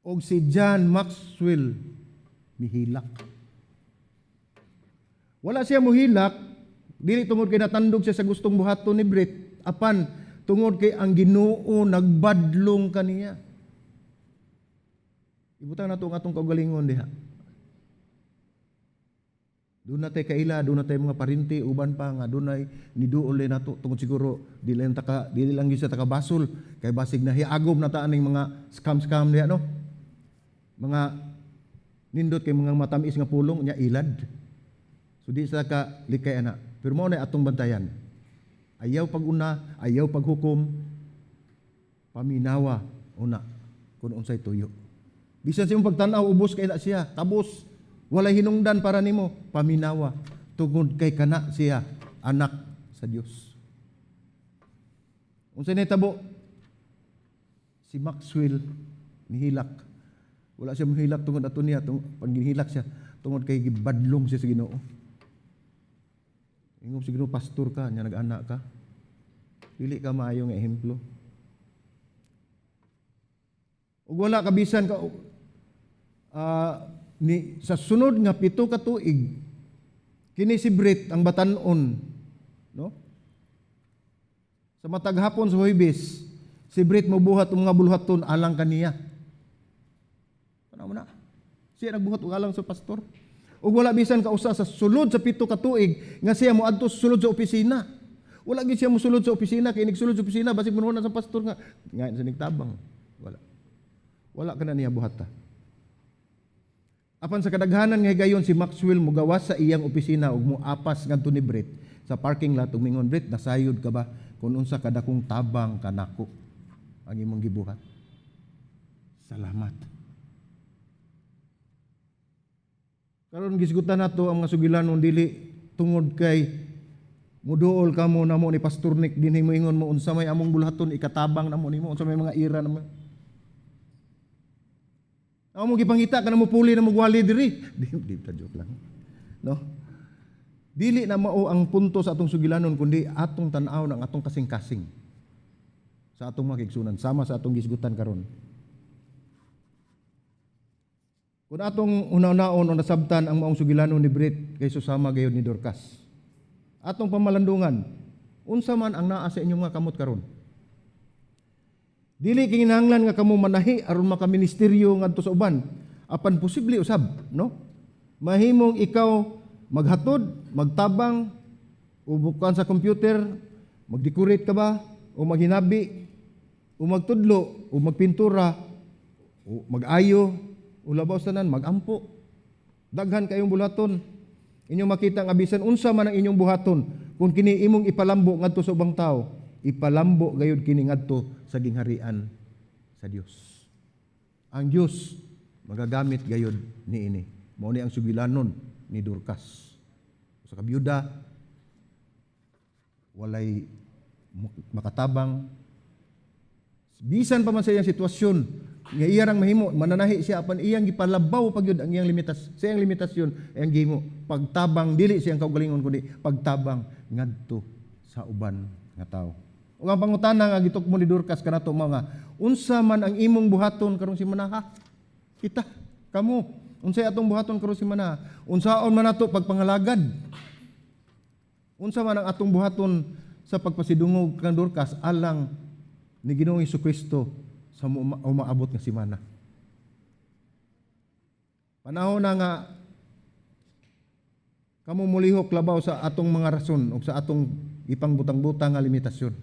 Og si John Maxwell mihilak. Wala siya muhilak dili tungod kay natandog siya sa gustong buhaton ni Brit, apan tungod kay ang Ginoo nagbadlong kaniya. Ibutang nato ang atong kaugalingon diha. Duna tay kaila, duna tay mga parinti, uban pa nga dunay niduol nato tungod siguro dili lang gyud sa takabasol kay basig na hiagom na ta aning mga scam-scam diha, no. Mga nindot kay mga matamis nga pulong nya ilad. So di sa ka likay ana. Pero mao na atong bantayan. Ayaw pag-una, ayaw paghukom, paminawa una kung unsay tuyo. Bisan sa imong pagtan-aw ubos kay na siya, kabos, walay hinungdan para nimo, paminawa tungod kay kana siya anak sa Dios. Unsay nahitabo? Si Maxwell nihilak. Wala siya mohilak tungod ato niya, pag gihilak siya tungod kay gibadlong siya sa Ginoo. Ingon sa Ginoo, "Pastor ka, nya nag-anak ka. Dili ka maayo nga ehemplo." Ug wala kabisan ka ni sa sunod nga 7 ka tuig, kini si Brit ang batan-on, no? Sa matag hapon sa Huwebes, si Brit mobuhat og mga buluhaton alang kaniya. Tanaw mo na. Siya nagbuhat og alang sa pastor. Ug wala bisan kausa sa sulod sa 7 ka tuig nga siya moadto sa sulod sa opisina. Wala gid siya mosulod sa opisina kay inig sulod sa opisina basig monunan sa pastor nga nga sa nigtabang. Wala. Wala ka na niya buhata. Apan sa kadaghanan nga higayon, si Maxwell mugawas sa iyang opisina ug moapas ngadto ni Brit sa parking lot ug mingon, "Brit, nasayod ka ba kung unsa kadakong tabang kanako ang imong gibuhat? Salamat." Karon gisgutan nato ang mga sugilanon dili tungod kay muduol kamo namo ni Pastor Nick dinhi, moingon mo unsa may among buluhaton ikatabang namo nimo, unsa may mga ira namo. Ako mo gipangita ka na mo puli na mo gwali diri. Di, di ta, joke lang. No? Dili na mao ang punto sa atong sugilanon kundi atong tan-aw ng atong kasing-kasing sa atong mga kigsunan sama sa atong gisgutan karon. Kung atong una-unaon o nasabtan ang maong sugilanon ni Brit kay susama gayud ni Dorcas. Atong pamalandungan, unsa man ang naa sa inyong mga kamot karon? Dili kinahanglan nga kamo manahi aron makaministeryo ngadto sa uban. Apan posible usab, no? Mahimong ikaw maghatod, magtabang, o bukan sa computer, mag-decorate ka ba, o maghinabi, o magtudlo, o magpintura, o mag-ayo, o labaw sa tanan, magampo. Daghan kayong buhaton. Inyong makita nga bisan unsa man ang inyong buhaton, kung kini imong ipalambo ngadto sa ubang tao, ipalambo gayud kini ngadto sa gingharian sa Dios. Ang Dios magagamit gayud niini. Mao ni ang sugilanon ni Dorcas. Sa kabiyuda, walay makatabang. Bisan pa man sa iyang sitwasyon, nga iya rang mahimo, mananahi siya, apan iyang gipalabaw pa gyud ang iyang limitas, sa iyang limitasyon, iyang gihimo pagtabang dili siyang kaugalingon kundi pagtabang ngadto sa uban nga tawo. Ug ang pangutana nga gitukmo ni Dorcas kanato mao nga, unsa man ang imong buhaton karong simanaha? Kita, kamo, unsay atong buhaton karong simanaha? Unsaon man nato pagpangalagad? Unsa man ang atong buhaton sa pagpasidungog kang Dorcas alang ni Ginoong Kristo sa umaabot nga simana? Panahon na nga kamo mulihok labaw sa atong mga rason o sa atong ipangbutang-butang nga limitasyon.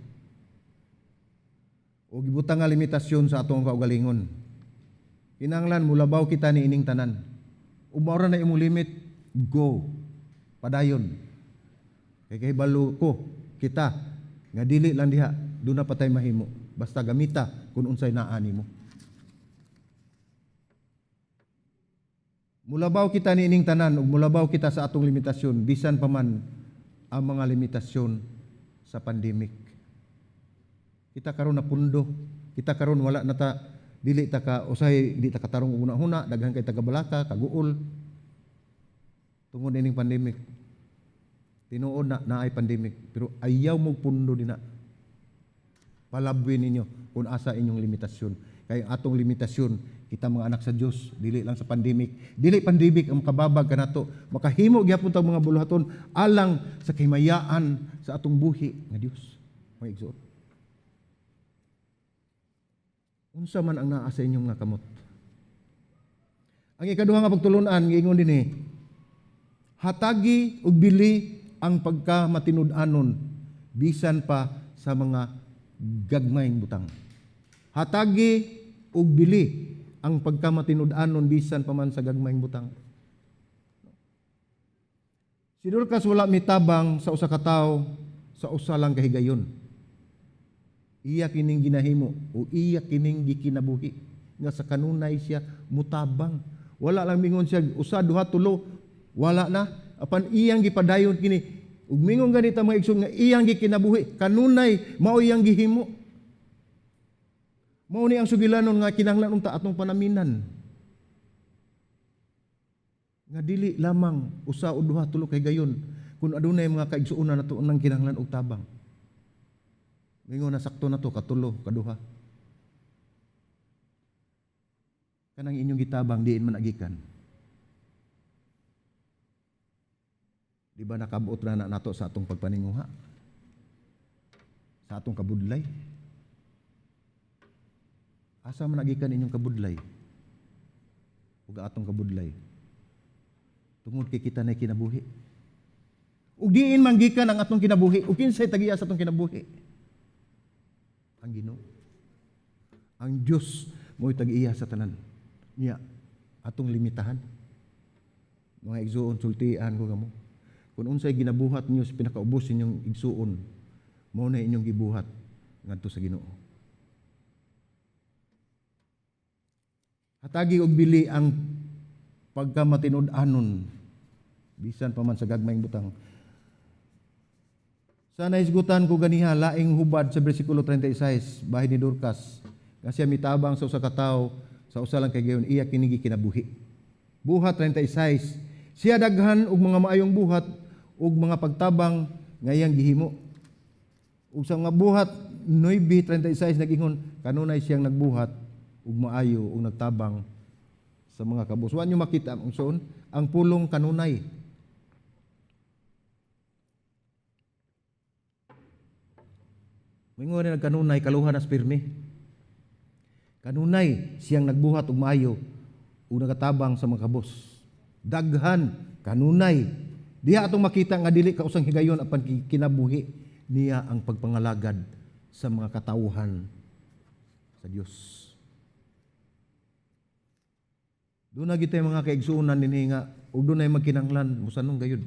O gibutang nga limitasyon sa atong kaugalingon. Kinahanglan mulabaw kita ni ining tanan. Ug mao ra na imong limit, go. Padayon. Kay kahibalo ko kita nga dili lang diha, duna pa tay mahimo. Basta gamita kung unsay naa nimo. Mulabaw kita ni ining tanan ug mulabaw kita sa atong limitasyon bisan pa man ang mga limitasyon sa pandemic. Kita karon na pundo, kita karon wala na ta, dili ta ka usahay di ta katarong og huna-huna, daghan kay tagabalaka, kaguol tungod ining pandemic. Tinuod na naay pandemic, pero ayaw mo pundo dinha. Palabwi ninyo kung asa inyong limitasyon. Kay ang atong limitasyon, kita mga anak sa Dios, dili lang sa pandemic. Dili pandemic ang makababag kanato. Makahimo gyapon tag mga buluhaton alang sa kahimayaan sa atong buhi nga Dios. Mga igsoon. Unsa man ang naa sa inyong nga kamot? Ang ikaduha nga pagtulunan giingon dinhi, hatagi ug bili ang pagkamatinud-anon bisan pa sa mga gagmayng butang. Hatagi ug bili ang pagkamatinud-anon bisan pa man sa gagmayng butang. Si Dorcas wala mitabang sa usa ka tawo sa usa lang kahigayon. Iya kining ginahimo o iya kining gikinabuhi nga sa kanunay siya mutabang. Wala lang mingon siya usa, duha, tulo, wala na. Apan iyang gipadayon kini ug mingon ganita, mga igsoon, nga iyang gikinabuhi kanunay mao iyang gihimo. Mao ni ang sugilanon nga kinahanglan unta atong panaminan. Nga dili lamang usa o duha, tulo kay gayon kun adunay mga kaigsuonan nato nang kinahanglan og tabang. Mingon na sakto na to katulo, kaduha. Kanang inyong gitabang diin man agikan. Di ba nakabuot na nato sa atong pagpaninguha? Sa atong kabudlay? Asa man agikan inyong kabudlay? Ug atong kabudlay? Tungod kay kita na kinabuhi. Ug diin man gikan ang atong kinabuhi, ug kinsay tagiya sa atong kinabuhi? Ang Ginoo. Ang Dios mo'y tag-iya sa tanan. Niya atong limitahan. Mga igsuon, sultian ko kamo. Kung unsay ginabuhat niyo sa pinakaubos inyong igsuon, mao na inyong gibuhat ngadto sa Ginoo. Hatagi og bili ang pagkamatinud-anon bisan pa man sa gagmayng butang. Sa nahisgutan ko ganiha laing hubad sa bersikulo 36 bahin ni Dorcas nga siya mitabang sa usa ka tawo sa usa lang kay gayon, iya kini gikinabuhi. Buhat 36, siya daghan og mga maayong buhat ug mga pagtabang nga iyang gihimo. Ug sa mga buhat 9:36 nag-ingon kanunay siyang nagbuhat ug maayo ug nagtabang sa mga kabus. Wa nyo makita ang soon ang pulong kanunay. Mingon ni nagkanunay kaluha na spirmi. Kanunay siyang nagbuhat og maayo ug nagatabang sa mga kabus. Daghan kanunay. Diha atong makita nga dili ka usang higayon apan kinabuhi niya ang pagpangalagad sa mga katawhan sa Dios. Doon na gitay mga kaigsuonan dinhi nga ug dunay magkinahanglan, musanong gayud.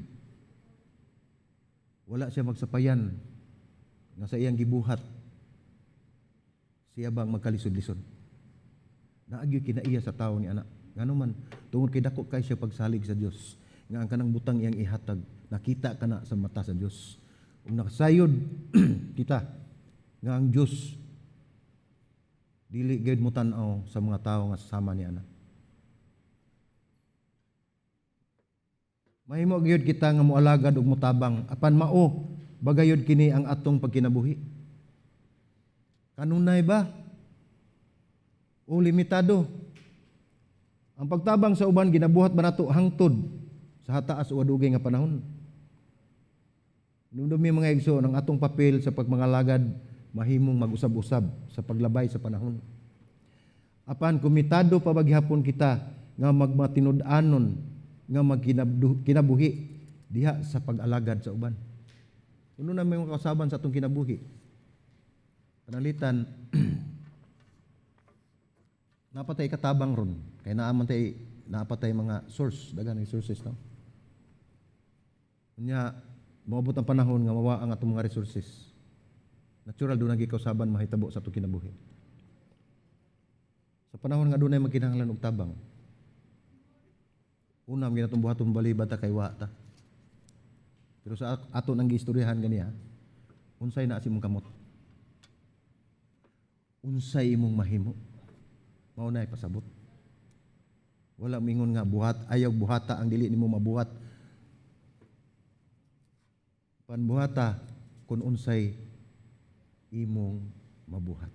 Wala siya magsapayan nga sa iyang gibuhat siya bang magkalisod-lisod. Naagyo kinaiya sa tao ni ana. Ngano man, tungod kay dako kay siya pagsalig sa Dios nga ang kanang butang iyang ihatag nakita kana sa mata sa Dios. Ug nakasayod kita nga ang Dios dili gyud mo tan-aw sa mga tawo nga sama ni ana. Mahimo gyud kita nga moalagad ug motabang apan mao bagayod kini ang atong pagkinabuhi? Kanunay ba? O limitado? Ang pagtabang sa uban, ginabuhat ba nato hangtod sa hataas o adugay nga panahon? Nundumi, mga igsoon, ang atong papel sa pagmangalagad mahimong mag-usab-usab sa paglabay sa panahon. Apan komitado pa ba gihapon kita nga magmatinud-anon nga magkinabuhi diha sa pag-alagad sa uban? Kuno na may mga kausaban sa atong kinabuhi. Panalitan, napatay katabang ron. Kay naaman tay, napatay mga source, daghan ng sources, no? Unya, moabot ang panahon nga mawa ang atong mga resources. Natural, doon kausaban mahitabo sa atong kinabuhi. Sa panahon nga dunay magkinahanglan og tabang, una man ginatong buhaton, balibad ta kay wa ta. Pero sa ato nang giistoryahan ganiya, unsay na imong kamot? Unsay imong mahimo? Mao na pasabot. Wala mingon nga buhat, ayaw buhata ang dili nimo mabuhat. Panbuhata kung unsay imong mabuhat.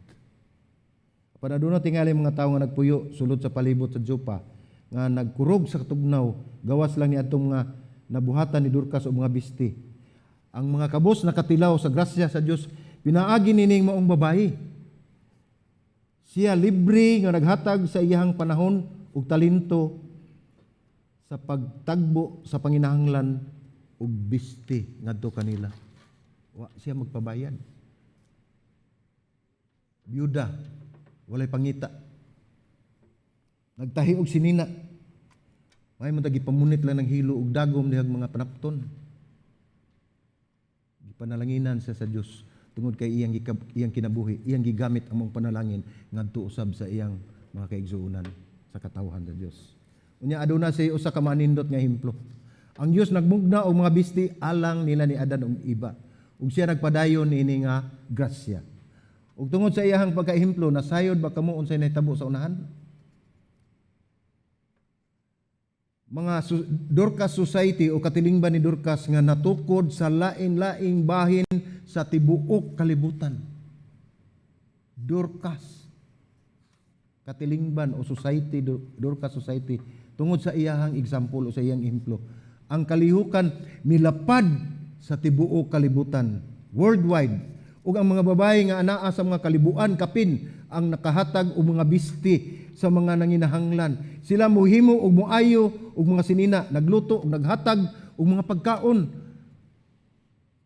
Apan aduna tingali mga tawo nga nagpuyo sulod sa palibot sa Jopa nga nagkurog sa katugnaw gawas lang ni adtong mga nabuhatan ni Dorcas o mga bisti. Ang mga kabos nakatilaw sa grasya sa Dios pinaagi nining maong babayi. Siya libre nga naghatag sa iyang panahon ug talento sa pagtagbo sa panginahanglan ug bisti ngadto kanila. Wa siya magpabayad. Byuda, walay pangita. Nagtahi og sinina. May man gipamunit lang ng hilo ug dagom dihag mga panapton. Gipanalanginan siya sa Dios tungod kay iyang kinabuhi, iyang gigamit ang mga panalangin ngadto usab sa iyang mga kaigsuonan sa katawhan sa Dios. Unya aduna siya usa ka manindot nga ehemplo. Ang Dios nagmugna og mga bisti alang nila ni Adan ug Eva. Ug siya nagpadayon niini nga grasya. Ug tungod sa iyahang pagkaehemplo, nasayod ba kamo unsay nahitabo sa unahan? Mga Dorcas Society o katilingban ni Dorcas nga natukod sa lain-laing bahin sa tibuok kalibutan. Dorcas. Katilingban o society, Dorcas Society, tungod sa iyahang example o sa iyang ehemplo. Ang kalihukan milapad sa tibuok kalibutan, worldwide. Ug ang mga babae nga anaa sa mga kalibuan kapin ang nakahatag og mga bisti sa mga nanginahanglan. Sila muhimo og moayo og mga sinina, nagluto og naghatag og mga pagkaon.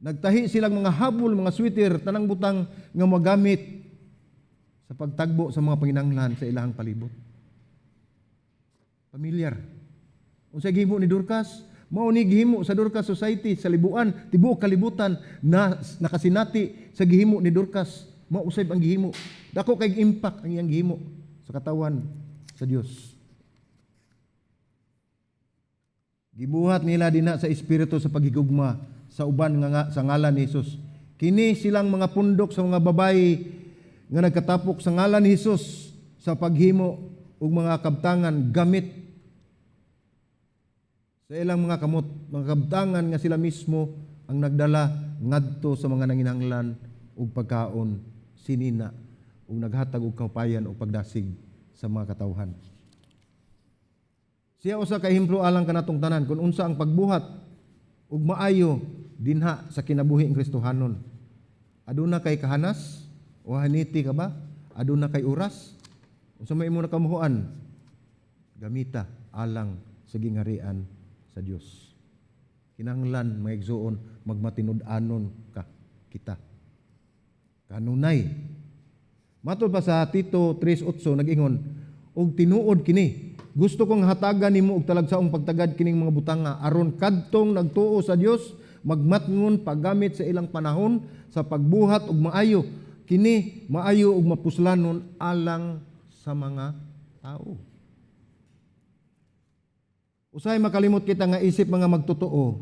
Nagtahi silang mga habol, mga sweater, tanang butang nga magamit sa pagtagbo sa mga panginahanglan sa ilahang palibot. Pamilyar. Unsay gihimo ni Dorcas? Mao ni gihimo sa Dorcas Society sa libuan, tibuok kalibutan na nakasinati sa gihimo ni Dorcas. Mao usab ang gihimo. Dako kay impact ang iyang gihimo sa katawan sa Dios. Gibuhat nila dinha sa espiritu sa paghigugma sa uban nga sa ngalan ni Hesus. Kini silang mga pundok sa mga babayi nga nagkatapok sa ngalan ni Hesus sa paghimo og mga kabtangan gamit sa ilang mga kamot, mga kabtangan nga sila mismo ang nagdala ngadto sa mga nanginahanglan og pagkaon, sinina ug naghatag og kaupayan o pagdasig sa mga katawhan. Siya usa ka ehemplo alang kanatong tanan kung unsa ang pagbuhat ug maayo dinha sa kinabuhi ng Kristohanon. Aduna kay kahanas o haniti ka ba? Aduna kay oras? Unsa may imo nakamuhuan? Gamita alang sa sa gingharian sa Dios. Kinahanglan, mga igsuon, magmatinud-anon ka kita. Kanunay. Matod pa sa Tito 3:8, nag-ingon, "Og tinuod kini, gusto kong hatagan nimo og talagsaong pagtagad kining mga butanga aron kadtong nagtuo sa Dios magmatngon paggamit sa ilang panahon sa pagbuhat og maayo. Kini maayo ug mapuslanon alang sa mga tao." Usahay makalimot kita nga isip mga magtotoo,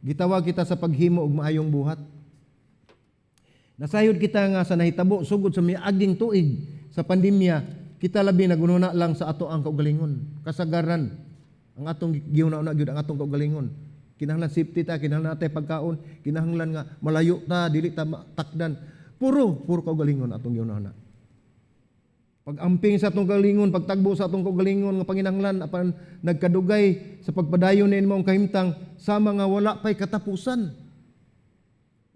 gitawag kita sa paghimo og maayong buhat. Nasayod kita nga sa nahitabo sugod sa miaging tuig sa pandemya, kita labi nagununa lang sa ato ang kaugalingon. Kasagaran ang atong gihuna-una gyud ang atong kaugalingon. Kinahanglan safety ta, kinahanglan natay pagkaon, kinahanglan nga malayo ta, dili ta takdan. Puro, puro kaugalingon atong gihuna-una. Pag-amping sa atong kaugalingon, pagtagbo sa atong kaugalingon nga panginahanglan apan nagkadugay sa pagpadayon ni maong kahimtang sama nga wala pay katapusan.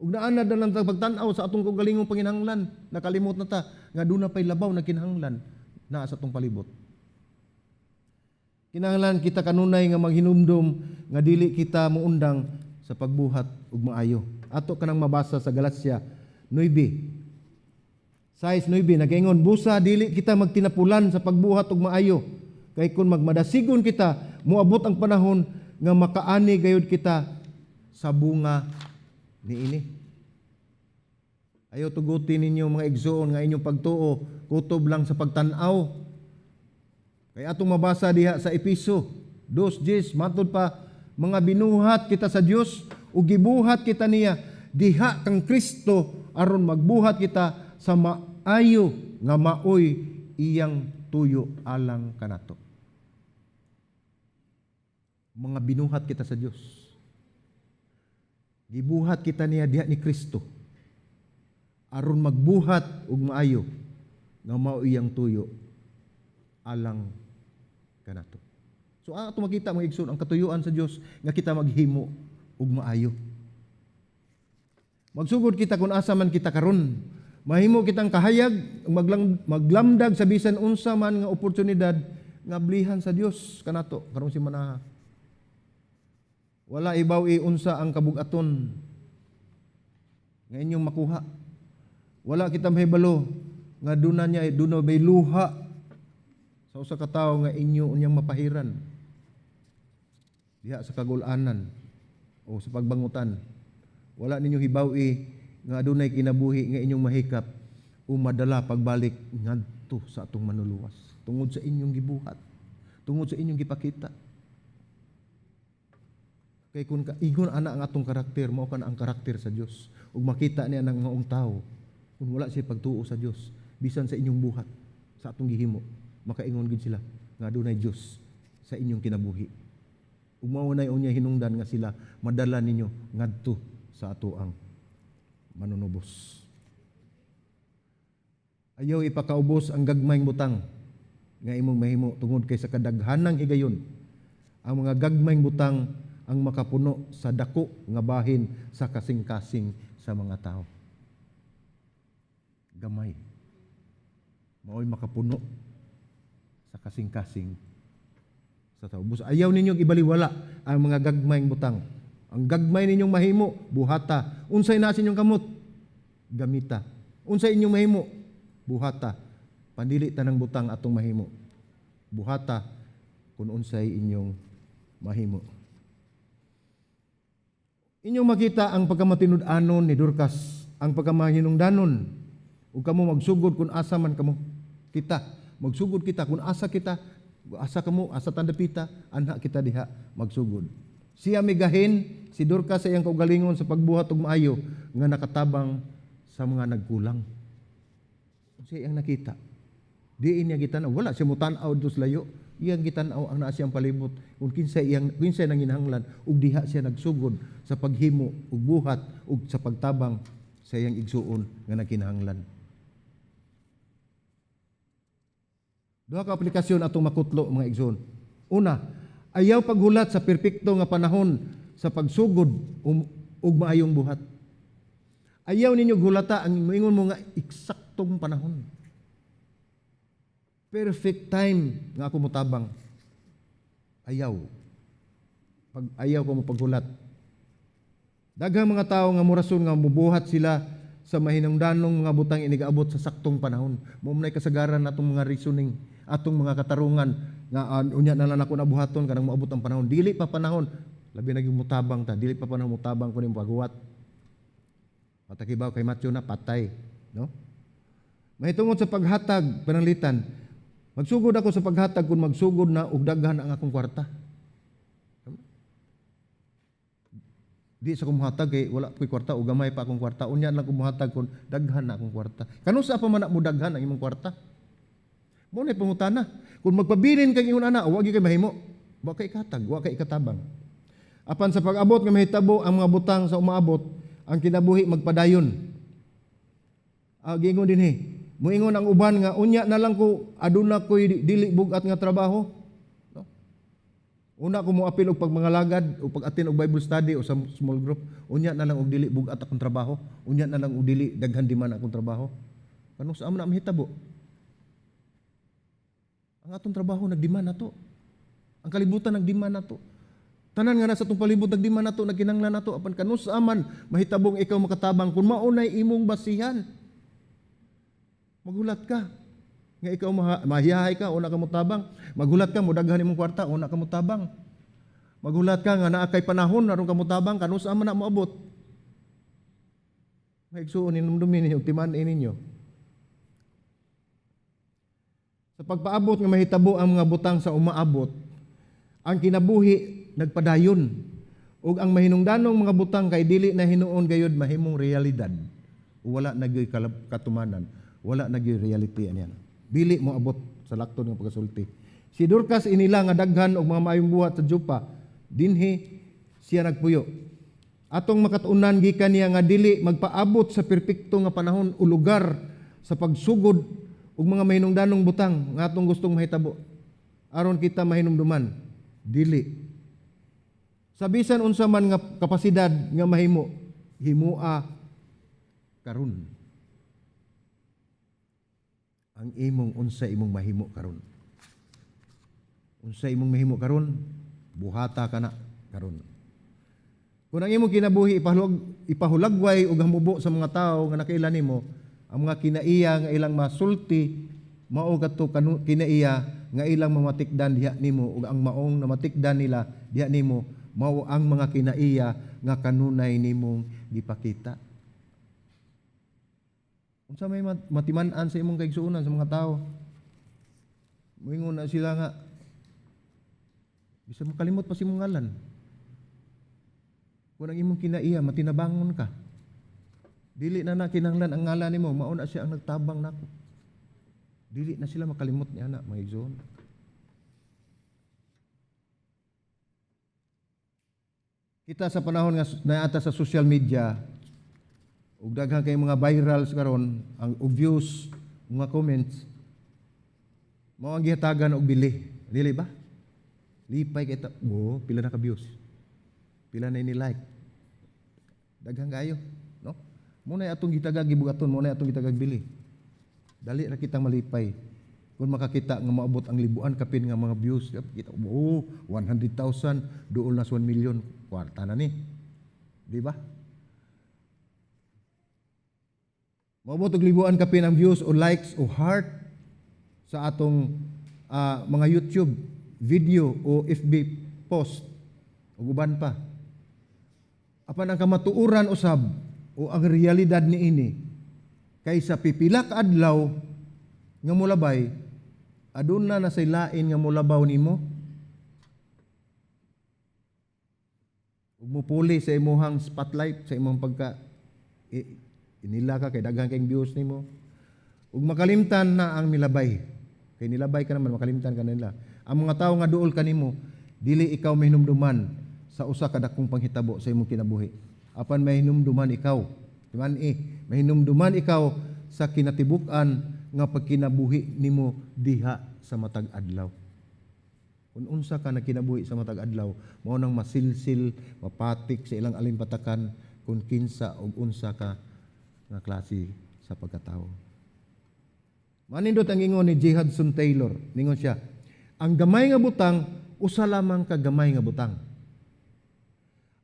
Ug naanad na lang ta pagtan-aw sa atong kaugalingong panginahanglan, nakalimot na ta nga duna pay labaw na kinahanglan naa sa atong palibot. Kinahanglan kita kanunay nga maghinumdum nga dili kita muundang sa pagbuhat ug maayo. Ato kanang mabasa sa Galacia 9. 6:9 nagaingon, "Busa dili kita magtinapulan sa pagbuhat og maayo, kay kun magmadasigon kita, moabot ang panahon nga makaani gayud kita sa bunga niini." Ayaw tugutin ninyo, mga igsoon, nga inyong pagtuo kutob lang sa pagtan-aw. Kay atong mabasa diha sa Epeso 2:10, matud pa, "Mga binuhat kita sa Dios ug gibuhat kita niya diha kang Kristo aron magbuhat kita sa maayo nga maoy iyang tuyo alang kanato." Mga binuhat kita sa Dios. Gibuhat kita niya diha ni Kristo aron magbuhat og maayo nga mao iyang tuyo alang kanato. So ato makita, mga igsoon, ang katuyuan sa Dios nga kita maghimo og maayo. Magsugod kita kung asa man kita karon. Mahimo kitang kahayag, maglamdag sa bisan unsa man nga oportunidad nga ablihan sa Dios kanato karong simanaha. Wala ibaw-i unsa ang kabugaton nga inyong makuha. Wala kita mahibalo nga duna niya duna bay luha sa usa ka tawo nga inyo unyang mapahiran diha sa kagulanan o sa pagbangutan. Wala ninyo hibaw-i nga adunay kinabuhi nga inyong mahikap o madala pagbalik ngadto sa atong Manluluwas tungod sa inyong gibuhat, tungod sa inyong gipakita. Kay kung ingon ana ang atong karakter, mao kana ang karakter sa Dios. Ug makita niya ng maong tawo kung wala siya pagtuo sa Dios, bisan sa inyong buhat, sa atong gihimo, makaingon gid sila nga adunay Dios sa inyong kinabuhi. Ug mao nay unya hinungdan nga sila madala ninyo ngadto sa ato ang Manunubos. Ayaw ipakaubos ang gagmayng butang nga imong mahimo tungod kay sa kadaghanang higayon, ang mga gagmayng butang ang makapuno sa dako nga bahin sa kasing-kasing sa mga tao. Gamay. Mao'y makapuno sa kasing-kasing sa tao. Busa ayaw ninyong ibaliwala ang mga gagmayng butang. Ang gagmay ninyong mahimo, buhata. Unsay naa sa inyong kamot? Gamita. Unsay inyong mahimo? Buhata. Pandili tanang butang atong mahimo. Buhata kung unsay inyong mahimo. Inyong makita ang pagkamatinud-anon ni Dorcas, ang pagkamahinungdanon, ug kamo magsugod kung asa man kamo. Kita, magsugod kita kung asa kita, asa kamo, asa tandapita, anha kita diha magsugod. Siya migahin, si Dorcas, sa iyang kaugalingon sa pagbuhat og maayo nga nakatabang sa mga nagkulang. Siya iyang nakita. Diin niya gitan-aw, wala siya mutan-aw dos layo. Iyang gitan-aw ang naa siyang palibot kung kinsay nanginahanglan ug diha siya nagsugod sa paghimo ug buhat ug sa pagtabang sa iyang igsuon nga nagkinahanglan. Duha ka aplikasyon atong makutlo, mga igsuon. Una, ayaw paghulat sa perpekto nga panahon sa pagsugod ug maayong buhat. Ayaw ninyo hulata ang moingon mo nga eksaktong panahon. Perfect time nga ako motabang. Ayaw. Pag ayaw ko mo paghulat. Daghang mga tao nga morason nga mubuhat sila sa mahinungdanong mga butang inigaabot sa saktong panahon. Mao man kasagaran natong mga reasoning, atong mga katarungan nga unya na lang ako nabuhaton kanang moabot ang panahon. Dili pa panahon, labi na gyud mutabang ta, dili pa panahon mutabang ko nimo paghuwat. Patakibaw kay Matthew na patay, no? Mahitungod sa paghatag pananglitan, magsugod ako sa paghatag kung magsugod na og daghan ang akong kwarta. Di sa kumuhatag kay wala ko'y kwarta o gamay pa akong kwarta. Unya lang kumuhatag kung daghan na akong kwarta. Kanusa pa man na mo daghan ang imong kwarta? Mao na pangutana. Kung magpabilin kag ingon ana, wa gyud kay mahimo. Wa kay ikatag, wa kay ikatabang. Apan sa pag-abot nga mahitabo ang mga butang sa umaabot, ang kinabuhi magpadayon. Ah, giingon dinhi. Muingon ang uban nga unya na lang ko aduna ko'y dili bug-at nga trabaho. No? Una ko moapil og pagmangalagad o pag-attend og Bible study o sa small group, unya na lang og dili bug-at akong trabaho, unya na lang og dili daghan demand akong trabaho. Kanus sa man na mahitabo? Ang atong trabaho nagdemand nato. Ang kalibutan nagdemand nato. Tanan nga nasa atong palibot nagdemand nato, nagkinahanglan nato, apan kanus man mahitabong ikaw makatabang kung maunay imong basihan. Maghulat ka nga ikaw mahiyahay ka, una ka motabang. Maghulat ka, modaghan imong kwarta, una ka motabang. Maghulat ka nga naa kay panahon aron ka motabang, kanus man na moabot? Maigsuon, hinumdumi ninyo, timan-i ninyo. Sa pagpaabot nga mahitabo ang mga butang sa umaabot, ang kinabuhi nagpadayon ug ang mahinungdanong mga butang kay dili na hinuon gayud mahimong realidad. Wala na gyud katumanan, wala na gyud reality aniyan. Dili mo abot sa lakton nga pagkasulti. Si Dorcas inila nga daghan og mga maayong buhat sa Jopa, dinhi siya nagpuyo. Atong makatunan gikan niya nga dili magpaabot sa perpekto nga panahon o lugar sa pagsugod og mga mahinungdanong butang nga atong gustong mahitabo aron kita mahinumduman. Dili. Sa bisan unsa man nga kapasidad nga mahimo, himua karon. Ang imong unsa imong mahimo karon. Unsa imong mahimo karon, buhata ka na karon. Kung ang imong kinabuhi ipahulagway og hamubo sa mga tawo nga nakaila nimo, ang mga kinaiya nga ilang masulti mao kadto kinaiya nga ilang mamatikdan diha nimo, ug ang maong namatikdan nila diha nimo mao ang mga kinaiya nga kanunay nimong gipakita. Unsa may matiman-an sa imong kaigsuonan sa mga tawo? Moingon na sila nga bisan makalimot pa sa imong ngalan. Kung ang imong kinaiya matinabangon ka, dili na na kinahanglan ang ngalan nimo, mao na siya ang nagtabang nako. Dili na sila makalimot ni ana, mga igsoon. Kita sa panahon nga naata sa social media, ug daghan kay mga virals karon, ang og views, mga comments, mao ang gihatagan og bili. Dili ba? Lipay kay ta, oh, pila na ka views. Pila na ni like. Daghan kayo, no? Mo na atong gitagag gibugaton, mo na atong gitagag bili. Dali ra kitang malipay kung makakita nga maabot ang libuan kapin nga mga views, kita, oh, 100,000, duol na sa 1 million, kwarta na ni. Di ba? Maabot og libuan kapin ang views o likes o heart sa atong mga YouTube video o FB post ug uban pa. Apan ang kamatuoran usab o ang realidad niini kaysa pipila ka adlaw nga molabay, aduna na say lain nga molabaw nimo. Ug mopuli sa imuhang spotlight sa imong pagka inila ka kay daghan kay views nimo. Ug makalimtan na ang milabay. Kay nilabay ka naman, makalimtan ka nila. Ang mga tawo nga duol kanimo, dili ikaw mahinumduman sa usa ka dakong panghitabo sa imong kinabuhi. Apan mahinumduman ikaw. Timan mahinumduman ikaw sa kinatibuk-an nga pagkinabuhi nimo diha sa matag adlaw. Kung unsa ka nagkinabuhi sa matag adlaw, mao nang masilsil, mapatik sa ilang alimpatakan kung kinsa og unsa ka nga klase sa pagkatao. Manindot ang ingon ni J. Hudson Taylor. Ningon siya, ang gamay nga butang, usa lamang ka gamay nga butang.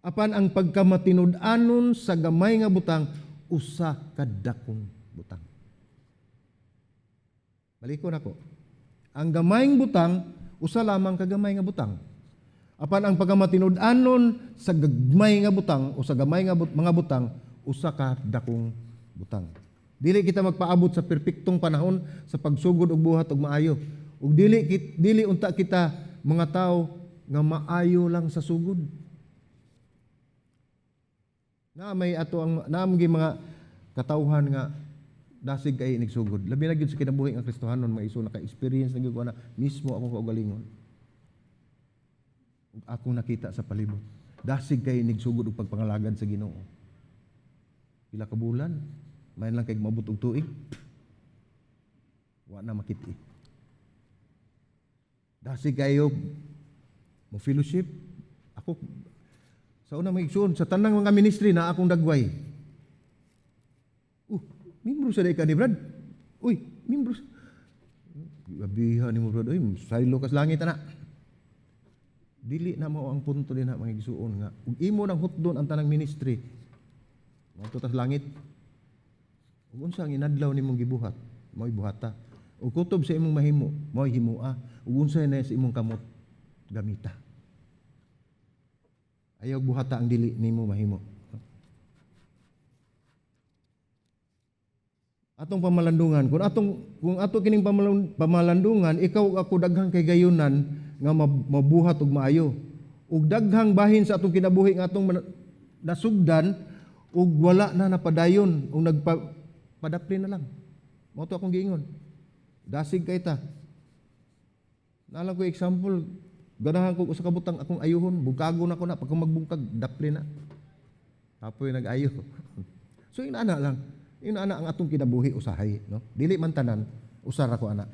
Apan ang pagkamatinud-anon sa gamay nga butang, usa ka dakong butang. Balikon ako. Ang gamayng butang, usa lamang ka gamay nga butang. Apan ang pagkamatinud-anon sa gagmay nga butang o sa gamay nga mga butang, usa ka dakong butang. Dili kita magpaabot sa perpektong panahon sa pagsugod og buhat og maayo. Ug dili unta kita mga tao nga maayo lang sa sugod. Na may ato ang naam gi mga katawhan nga dasig kay inig-sugod. Labi na gyud sa kinabuhi nga Kristohanon, mga igsoon, naka-experience na gyud ko na mismo akong kaugalingon. Ug akong nakita sa palibot. Dasig kay inigsugod og pagpangalagad sa Ginoo. Pila ka bulan, main lang kay mabot og tuig. Wa na makit-i. Dasig kayo mo fellowship. Ako sa una, mga igsoon, sa tanang mga ministry na akong dagway. Membro sa ka ni Brad. Uy, membro. Gabiha ni mo, Brad. Uy, saylo kas langit ana. Dili na mao ang punto din na, mga igsuon, nga ug imo nang hutdon ang tanang ministry. Mao tas langit. Ug unsa ang inadlaw nimong gibuhat, mo'y buhata. Ug kutob sa imong mahimo, mo'y himoa. Ug unsa na sa imong kamot, gamita. Ayaw buhata ang dili nimo mahimo. Atong pamalandungan, kung ato kining pamalandungan, ikaw ug ako daghang kay gayunan nga mabuhat og maayo. Ug daghang bahin sa atong kinabuhi nga atong nasugdan ug wala na napadayon ug nagpa padapli na lang. Mao to akong giingon. Dasig kay ta. Nalang ko example, ganahan ko usa ka butang akong ayuhon, bungkagon ako na, pagka magbungkag, dapli na. Tapoy nag-ayo. So inana lang. Inana ang atong kinabuhi usahay, no? Dili man tanan, usara ko ana.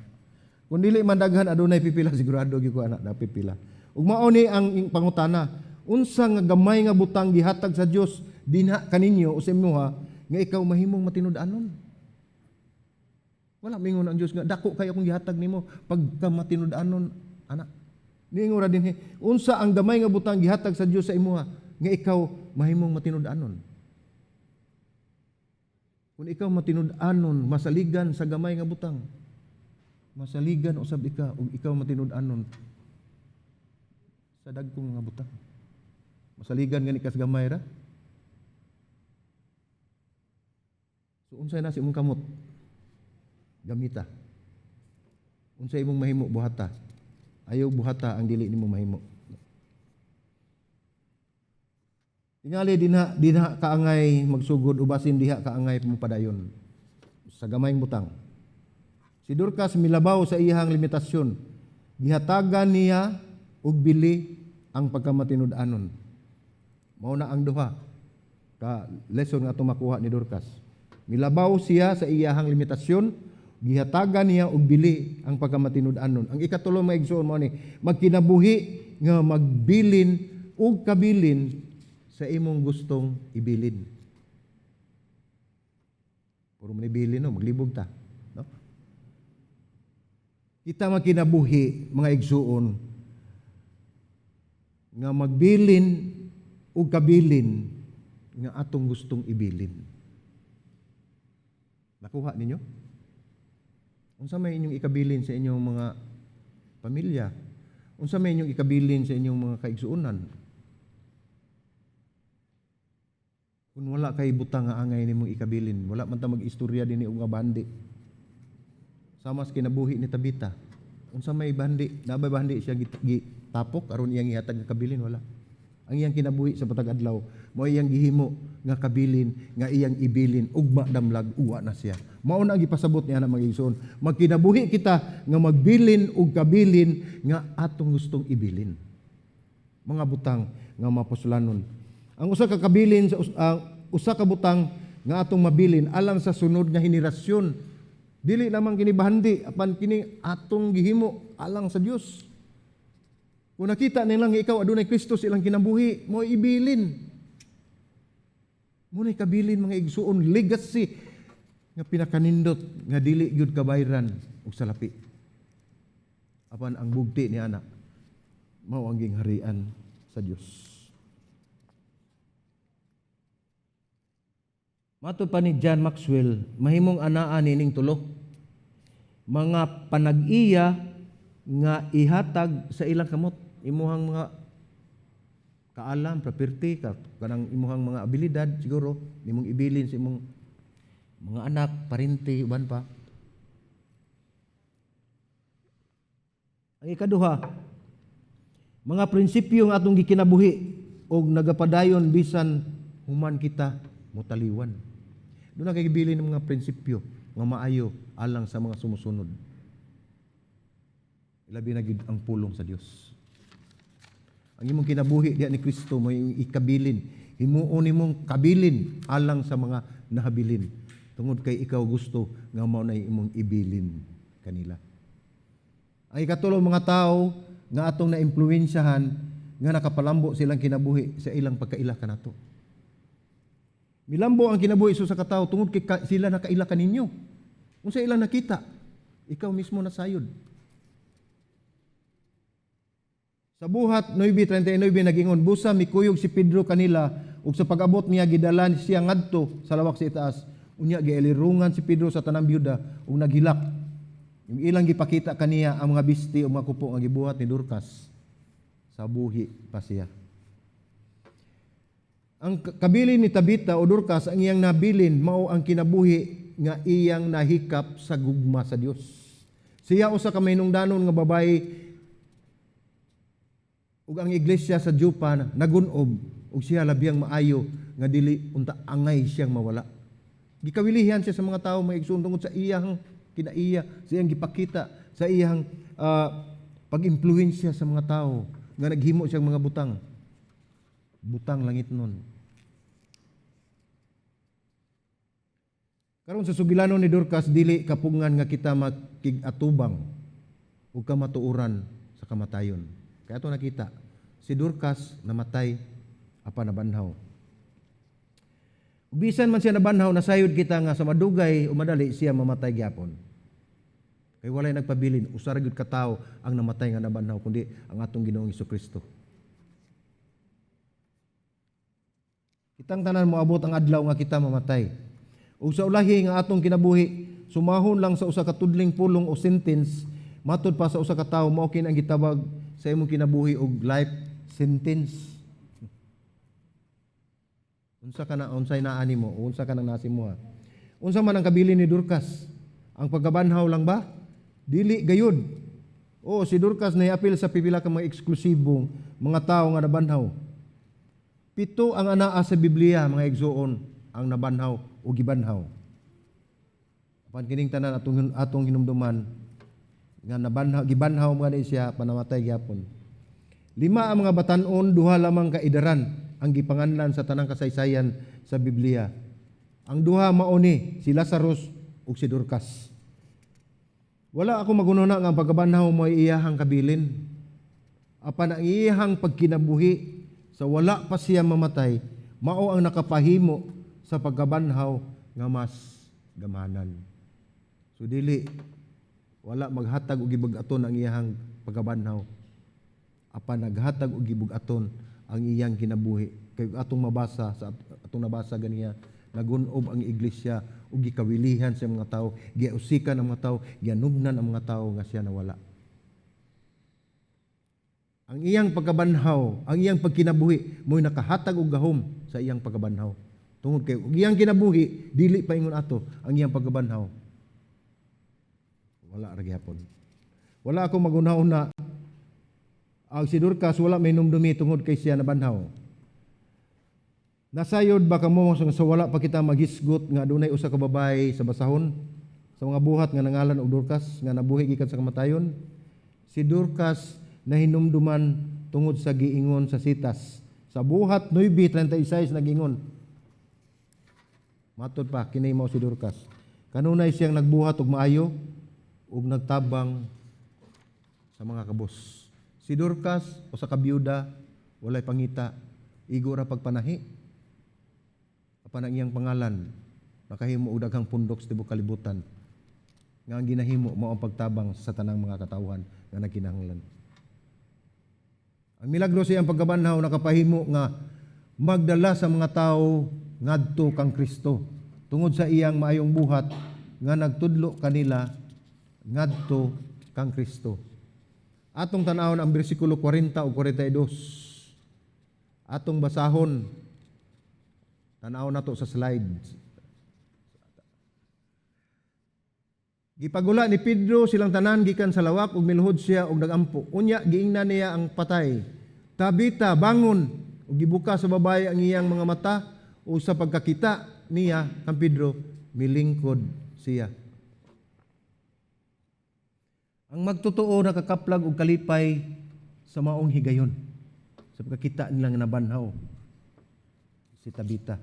Kung dili man daghan, adunay pipila, sigurado gyud ko ana na pipila. Ug mao ni ang pangutana, unsa nga gamay nga butang gihatag sa Dios dinha kaninyo o sa imuha nga ikaw mahimong matinud-anon? Wala mingon ang Dios nga dako kay akong gihatag nimo pagka matinud-anon ana. Niingon ra dinhi, unsa ang gamay nga butang gihatag sa Dios sa imuha nga ikaw mahimong matinud-anon? Kung ikaw matinud-anon, masaligan sa gamay nga butang, masaligan usab ika ug ikaw matinud-anon sa dagkong nga butang. Masaligan gani ka sa gamay ra. So unsay na sa imong kamot? Gamita. Unsay imong mahimo, buhata. Ayaw buhata ang dili nimo mahimo. Tingali dinha kaangay magsugod ubasin diha kaangay mopadayon sa gamayng butang. Si Dorcas milabaw sa iyang limitasyon. Gihatagan niya og bili ang pagkamatinud-anon. Mao na ang duha ka lesson nga atong makuha ni Dorcas. Milabaw siya sa iyahang limitasyon, gihatagan niya og bili ang pagkamatinud-anon. Ang ikatulo, mga igsoon, mao ni magkinabuhi nga magbilin og kabilin sa imong gustong ibilin. Puro man ibilin, no, maglibog ta, no? Kita magkinabuhi, mga igsuon, nga magbilin og kabilin nga atong gustong ibilin. Nakuha ninyo? Unsa may inyong ikabilin sa inyong mga pamilya? Unsa may inyong ikabilin sa inyong mga kaigsuonan? Kung wala kay butang nga angay nimong ikabilin, wala man ta mag-istorya dinhi og nga bandi. Sama sa kinabuhi ni Tabita. Unsa may bandi, nabay bandi siya gitapok aron iyang ihatag nga kabilin? Wala. Ang iyang kinabuhi sa patag adlaw, mao iyang gihimo nga kabilin nga iyang ibilin ugma damlag uwa na siya. Mao na ang gipasabot niya na, mga igsoon. Magkinabuhi kita nga magbilin og kabilin nga atong gustong ibilin. Mga butang nga mapuslanon. Ang usa ka kabilin sa usa ka butang nga atong mabilin alang sa sunod nga henerasyon. Dili lamang kini bahandi apan kini atong gihimo alang sa Dios. Kung nakita nila nga ikaw adunay Kristo sa ilang kinabuhi, mo ibilin. Mo kabilin, mga igsuon, legacy nga pinakanindot nga dili gyud kabayran og salapi. Apan ang bugti ni ana mao ang gingharian sa Dios. Matod pa ni John Maxwell, mahimong anaa nining tulo. Mga panag-iya nga ihatag sa ilang kamot, imuhang mga kaalam, property, kanang imuhang mga abilidad siguro nimong ibilin sa imong mga anak, parente, uban pa. Ang ikaduha, mga prinsipyo nga atong gikinabuhi og nagapadayon bisan human kita motaliwan. Duna kay gibilin ng mga prinsipyo nga maayo alang sa mga sumusunod. Ilabi na gyud ang pulong sa Dios. Ang imong kinabuhi diha ni Kristo mo ikabilin, himuon nimong kabilin alang sa mga nahabilin. Tungod kay ikaw gusto nga mao na imong ibilin kanila. Ang ikatulo, mga tao nga atong naimpluwensyahan nga nakapalambo silang kinabuhi sa ilang pagkaila kanato. Milambo ang kinabuhi sa katawo tungod kay sila nakaila kaninyo. Unsa ilang nakita, ikaw mismo nasayod. Sa Buhat 9:39 nagingon, "Busa mikuyog si Pedro kanila ug sa pag-abot niya gidala siya ngadto sa lawak sa itaas. Unya gialirungan si Pedro sa tanang byuda ug naghilak. Yung ilang gipakita kaniya ang mga bisti o mga kupo nga gibuhat ni Dorcas sa buhi pa siya." Ang kabilin ni Tabita o Dorcas, ang iyang nabilin mao ang kinabuhi nga iyang nahikap sa gugma sa Dios. Siya usa ka mahinungdanon nga babae ug ang iglesia sa Jopa nagun-ob ug siya labiyang maayo nga dili unta angay siyang mawala. Gikawilihan siya sa mga tawo, mga igsoon, tungod sa iyang kinaiya, sa iyang gipakita, sa iyang pag-impluwensya sa mga tao nga naghimo siyang mga butang. Butang langit nun. Karon sa sugilanon ni Dorcas, dili kapungan nga kita makig-atubang ug kamatuoran sa kamatayon. Kaya ato nakita, si Dorcas namatay apan nabanhaw. Bisan man siya nabanhaw, nasayod kita nga sa madugay o madali siya mamatay gyapon. Kay walay nagpabilin, usa ra gyud ka tawo ang namatay nga nabanhaw kundi ang atong Ginoong Kristo. Kitang tanan moabot ang adlaw nga kita mamatay. Ug sa ulahi nga atong kinabuhi, sumahon lang sa usa ka tudling pulong o sentence, matud pa sa usa ka tawo mao kini ang gitawag sa imong kinabuhi og life sentence. Unsa ka na, unsay naa nimo, unsa ka nang nasi mo ha? Unsa man ang kabilin ni Dorcas? Ang pagkabanhaw lang ba? Dili gayud. O si Dorcas nahiapil sa pipila ka mga eksklusibong mga tawo nga nabanhaw. 7 ang anaa sa Biblia, mga igsoon, ang nabanhaw o gibanhaw. Apan kining tanan atong hinumduman nga nabanhaw, gibanhaw mga ni siya panamatay gyapon. 5 ang mga batan-on, 2 lamang kaidaran ang gipanganlan sa tanang kasaysayan sa Biblia. Ang 2 mao ni si Lazarus ug si Dorcas. Wala ako magununa nga ang pagkabanhaw mo ay iyahang kabilin. Apan ang iyahang pagkinabuhi sa wala pa siya mamatay, mao ang nakapahimo sa pagkabanhaw nga mas gamanan. So dili wala maghatag og gibug-aton ang iyahang pagkabanhaw. Apan naghatag og gibug-aton ang iyang kinabuhi. Kay atong mabasa sa atong nabasa ganiya, nagun-ob ang iglesia ug gikawilihan sa mga tawo, giusikan ang mga tawo, gianugnan ang mga tawo nga siya nawala. Ang iyang pagkabanhaw, ang iyang pagkinabuhi, mo'y nakahatag og gahom sa iyang pagkabanhaw. Tungod kay og iyang kinabuhi, dili pa ingon ato ang iyang pagkabanhaw. Wala ra gyapon. Wala ako magunahuna ang si Dorcas wala may numdumi tungod kay siya nabanhaw. Nasayod ba kamo sa wala pa kita maghisgot nga adunay usa ka babae sa basahon sa mga buhat nga nangalan og Dorcas nga nabuhi gikan sa kamatayon? Si Dorcas nahinumduman tungod sa giingon sa sitas. Sa Buhat 9:36 nagingon. Matod pa kini mao si Dorcas. Kanunay siyang nagbuhat og maayo ug nagtabang sa mga kabos. Si Dorcas usa ka biyuda, walay pangita, igo ra pagpanahi. Apan ang iyang pangalan nakahimo og daghang pundok sa tibuok kalibutan. Nga ang ginahimo mao ang pagtabang sa tanang mga katawhan nga nagkinahanglan. Ang milagro sa iyang pagkabanhaw nakapahimo nga magdala sa mga tao ngadto kang Kristo. tungod sa iyang maayong buhat nga nagtudlo kanila ngadto kang Kristo. Atong tan-awon ang bersikulo 40 ug 42. Atong basahon. Tan-awon nato sa slides. Gipagula ni Pedro silang tanan gikan sa lawak ug miluhod siya og nagampo. Unya giingnan niya ang patay. "Tabita, bangon!" Ug gibuka sa babaye ang iyang mga mata ug sa pagkakita niya kang Pedro, milingkod siya. Ang magtotoo nakakaplag og kalipay sa maong higayon sa pagkakita nilang nabanhaw si Tabita.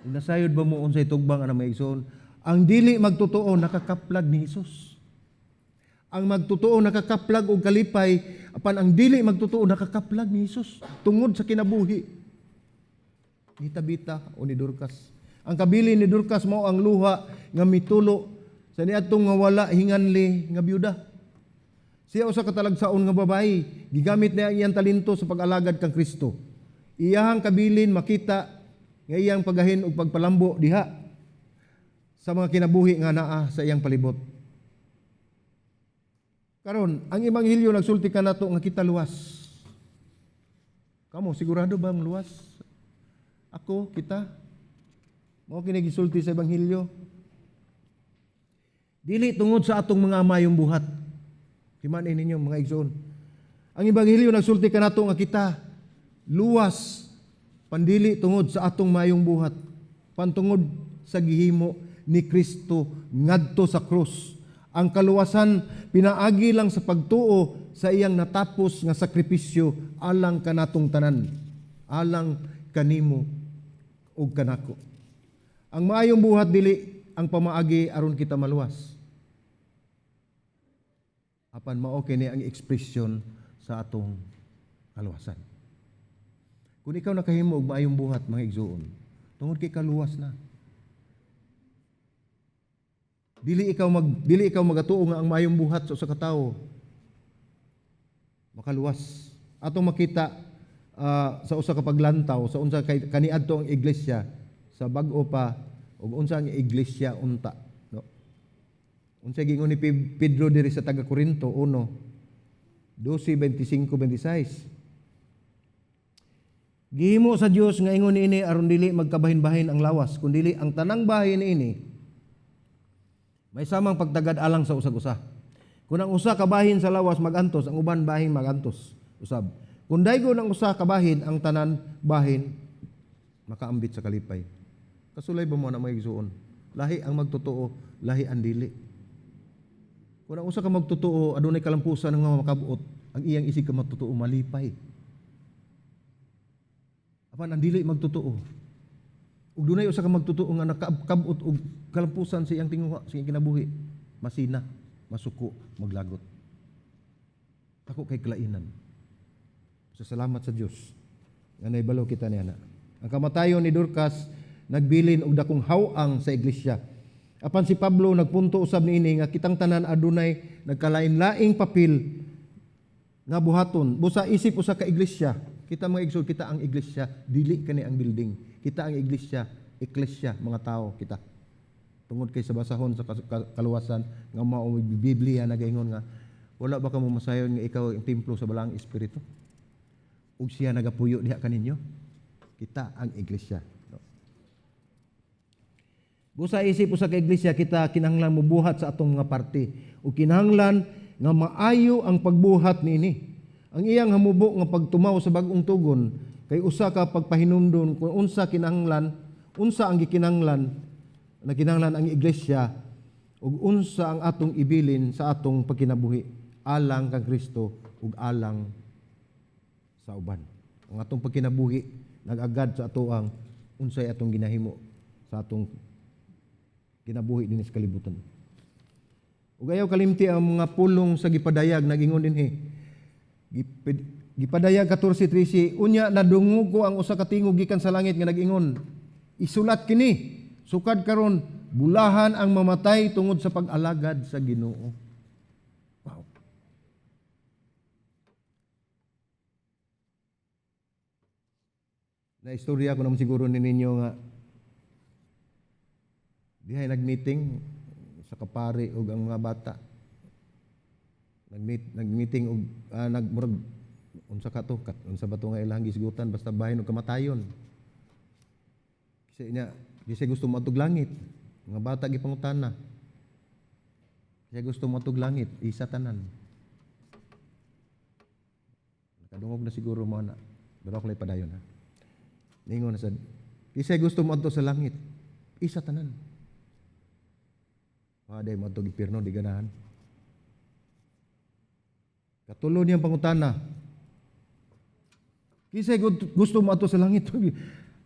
Nasayod ba mo unsay tugbang ana, mga igsoon? Ang dili magtotoo nakakaplag ni Hesus. Ang magtotoo nakakaplag og kalipay, apan ang dili magtotoo nakakaplag ni Hesus tungod sa kinabuhi ni Tabita o ni Dorcas. Ang kabilin ni Dorcas mao ang luha nga mitulo sa niadtong nga wala hinganli nga byuda. Siya usa ka talagsaon nga babayi, gigamit niya ang iyang talento sa pag-alagad kang Kristo. Iyahang kabilin makita nga iyang pagahin og pagpalambo diha sa mga kinabuhi nga naa sa iyang palibot. Karon, ang ebanghelyo nagsulti kanato nga kita luwas. Kamo, sigurado ba ang luwas? Ako, kita? Mao kini gisulti sa ebanghelyo. Dili tungod sa atong mga mayong buhat. Timan ninyo, mga igsoon. Ang ebanghelyo nagsulti kanato nga kita luwas pandili tungod sa atong mayong buhat, pantungod sa gihimo ni Kristo ngadto sa krus. Ang kaluwasan pinaagi lang sa pagtuo sa iyang natapos nga sakripisyo alang kanatong tanan, alang kanimo ug kanako. Ang maayong buhat dili ang pamaagi aron kita maluwas. Apan mao kini ang ekspresyon sa atong kaluwasan. Kung ikaw nakahimo og maayong buhat, mga igsoon, tungod kay kaluwas na. Dili ikaw magatuo nga ang maayong buhat sa usa ka tawo makaluwas. Atong makita sa usa ka paglantaw sa unsa kay kaniadto ang iglesia sa bag-o pa ug unsa ang iglesia unta, no? Unsa giingon ni Pedro diri sa taga Corinto 1 12, 25, 26? Gihimo sa Dios nga ingon niini aron dili magkabahin-bahin ang lawas, kundili ang tanang bahin niini may samang pagtagad alang sa usag-usa. Kung ang usa ka bahin sa lawas magantos, ang uban bahin magantos usab. Kung daygon ang usa ka bahin, ang tanan bahin makaambit sa kalipay. Kasulay ba mo na, mga igsuon? Lahi ang magtotoo, lahi ang dili. Kung ang usa ka magtotoo adunay kalampusan nga makabuot, ang iyang isig ka magtotoo malipay. Apan ang dili magtotoo, ug dunay usa ka magtotoo nga nakabot og kalampusan sa iyang tinguha, sa iyang kinabuhi, masina, masuko, maglagot. Ako kay kalainan. So salamat sa Dios nga naibalo kita niya na. Ang kamatayon ni Dorcas nagbilin og dakong haw-ang sa iglesia. Apan si Pablo nagpunto usab niini nga kitang tanan adunay nagkalain-laing papel nga buhaton. Busa isip usa ka iglesia, kita, mga igsoon, kita ang iglesia, dili kani ang building. Kita ang iglesia, eklesia, mga tao kita. Tungod kay sa basahon sa kaluwasan nga mao Biblia nagaingon nga wala ba kamo masayon nga ikaw ang templo sa Balaang Espiritu? Ug siya nagapuyo diha kaninyo. Kita ang iglesia. No? Busa isip usa ka iglesia, kita kinahanglan mobuhat sa atong mga parte ug kinahanglan nga maayo ang pagbuhat niini. Ang iyang hamubo nga pagtumaw sa bag-ong tugon kay usa ka pagpahinumdum kung unsa kinahanglan, unsa ang gikinahanglan na kinahanglan ang iglesia ug unsa ang atong ibilin sa atong pagkinabuhi alang kang Kristo ug alang sa uban. Ang atong pagkinabuhi nag-agad sa atoang unsay atong ginahimo sa atong kinabuhi dinhi sa kalibutan. Ug ayaw kalimti ang mga pulong sa gipadayag nagingon dinhi. Gipadayag 14:13, "Unya nadungog ko ang usa ka tingog gikan sa langit nga nag-ingon, 'Isulat kini: Sukad karon bulahan ang mamatay tungod sa pag-alagad sa Ginoo.'" Wow. Na istorya ko naman siguro ni ninyo nga dihay nag-meeting sa kapari ug ang mga bata. Nag-meeting og nagmurag unsa ka to kat, unsa ba to nga ilang gisgutan, basta bahin og kamatayon. Kasi niya, di siya gusto moadtog langit. Mga bata gipangutana. Siya gusto moadtog langit, isa tanan. Nakadungog na siguro mo ana. Pero ako lang padayon ha. Ningon na sad. Kinsa gusto moadto sa langit, isa tanan. Mga day moadtog impyerno, di ganahan. Katulo niyang pangutana. Kinsa gusto moadto sa langit?